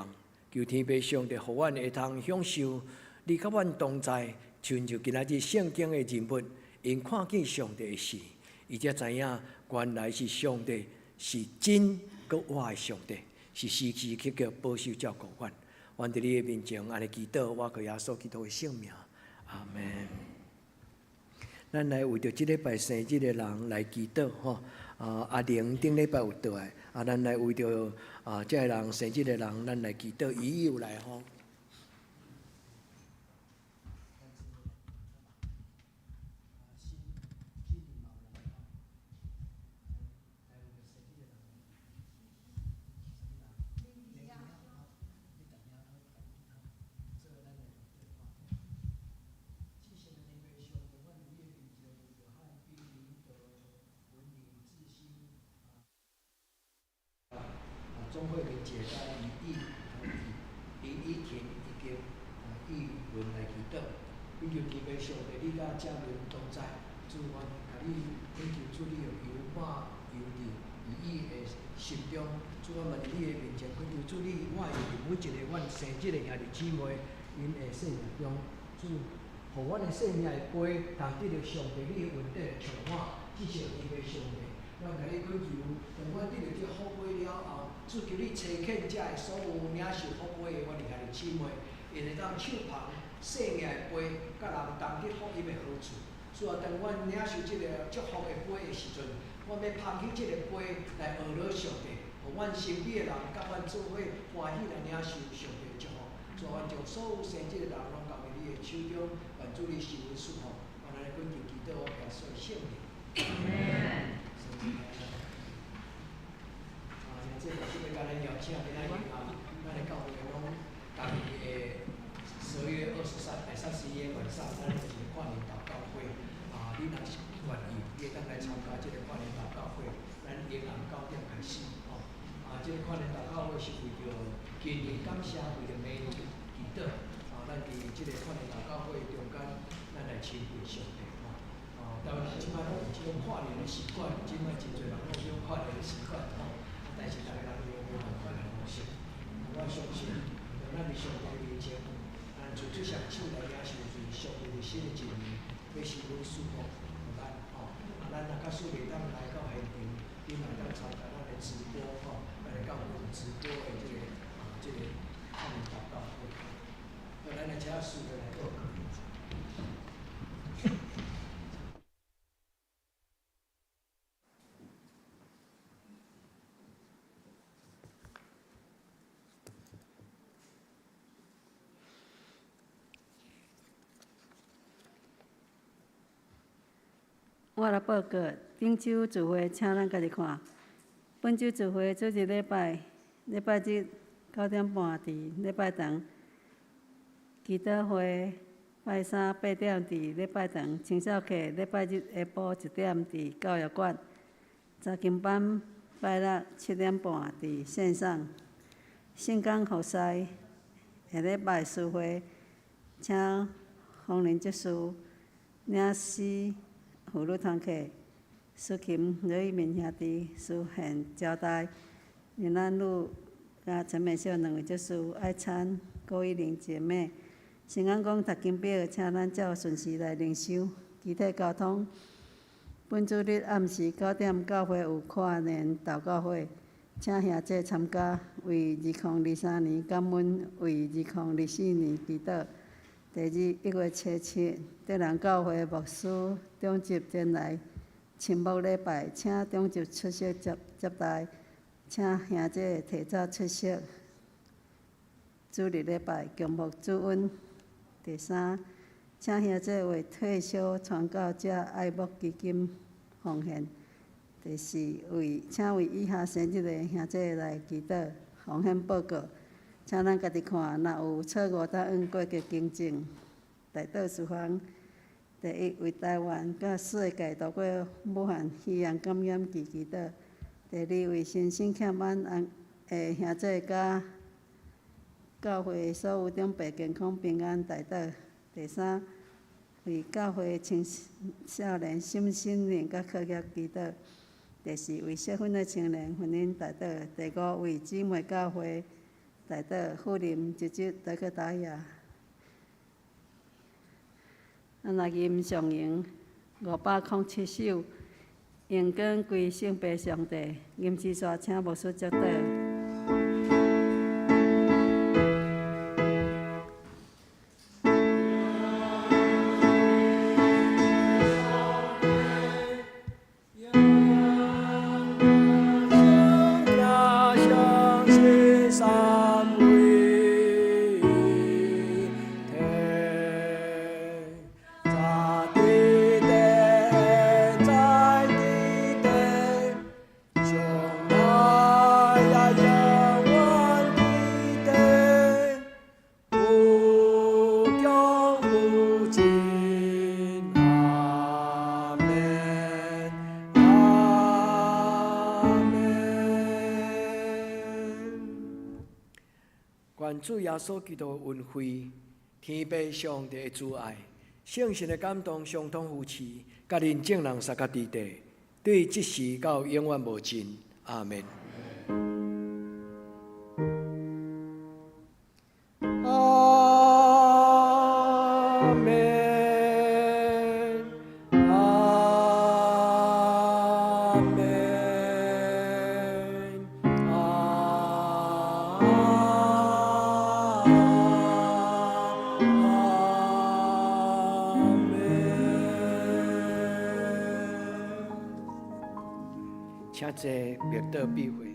Speaker 5: 求天父上帝予阮會通享受你佮阮同在，親像今仔日聖經的人物，𪜶看見上帝的時，伊才知影原來是上帝是真閣活的上帝，是時時刻刻保守照顧阮。阮佇你的面前按呢祈禱，我靠耶穌基督的聖名，阿門。咱來為著這禮拜生日的人來祈禱吼。啊，阿玲頂禮拜有倒來，啊，咱來為著啊，這个人生日的人，咱來祈禱，伊有來吼。鍾慧玲姐佮李林依婷以及玉文來祈禱，懇求天父上帝，你佮眾人同在，主阮共你懇求主你用油抹油佇伊的心中，主阮嘛佇你的面前懇求主你抹油佇每一个阮生日的兄弟姊妹𪜶的生命中，主，予阮的生命的杯通得著上帝你的恩典充滿，這是天父上帝。阮共你懇求，當阮得著這福杯了後，主求你差遣遮的所有領受福杯的阮的兄弟姊妹，𪜶會當手捧生命的杯，佮人同得福音的好處。主啊，當阮領受這個祝福的杯的時陣，阮欲捧起這個杯來學落上帝，予阮身邊的人佮阮做伙歡喜來領受上帝的祝福。主啊，阮將所有生日的人攏交佇你的手中，願主你賜阮祝福。阮按呢懇求祈禱，耶穌的聖名。啊，這個是欲共咱邀請今仔日啊，咱的教會攏逐年的12月23、31晚上，咱有一個跨年禱告會。啊，你若是願意，你會當來參加這個跨年禱告會。咱下暗9點開始，吼。啊，這個跨年禱告會是為著今年感謝，為著明年祈禱。啊，咱佇這個跨年禱告會中間，咱來親近上帝，吼。哦，台灣人這擺攏有這種跨年的習慣，這擺真濟人攏有這種跨年的習慣，吼。啊，但是逐個人用無仝款的方式。我相信，當咱佇上帝面前，咱伸出雙手來領受，就是上帝佇新的一年欲賜阮祝福予咱，吼。啊，咱若假使袂當來到現場，你嘛會當參加咱的直播，吼，咱的教會有直播的這個啊，這個跨年禱告會。好，咱來請司會來報告。
Speaker 4: 我來報告，頂週聚會，請咱家己看。本週聚會主日禮拜，禮拜日9點半佇禮拜堂祈禱會，拜三8點佇禮拜堂青少課，禮拜日下晡1點佇教育館，查經班拜六7點半佇線上。聖工服侍下禮拜司會，請方玲執事領詩婦女團契，司琴羅一敏兄弟司獻招待，林蘭女佮陳美秀兩位執事愛餐郭玉玲姐妹。聖安講讀經表，請咱照順序來靈修，肢體交通。本主日暗時9點，教會有跨年禱告會，請兄弟參加，為2023年感恩，為2024年祈禱。第二，1月初7，德蘭教會牧師長執前來親牧禮拜，請長執出席接接待，請兄弟提早出席主日禮拜，共牧主恩。第三，請兄弟為退休傳教者愛牧基金奉獻。第四，為請為以下生日的兄弟來祈禱奉獻報告，請咱家己看，若有錯誤，當按過去更正。代禱事項，第一，為台灣佮世界度過武漢肺炎感染期祈禱。第二，為身心欠安的兄弟佮教會所有長輩健康平安代禱。第三，為教會青少年身心靈佮課業祈禱。第四，為適婚的青年婚姻代禱。第五，為姊妹教會代禱，富林侄子德克達亞。咱來吟誦詠507首，榮光歸聖父上帝。吟詩煞請牧師祝禱。
Speaker 5: 願主耶穌基督的恩惠、天父上帝的慈愛、聖神的感動、相通扶持，佮恁眾人相佮佇地，對這時到永遠無盡。阿門。阿門。阿門。阿門。請坐，默禱閉會。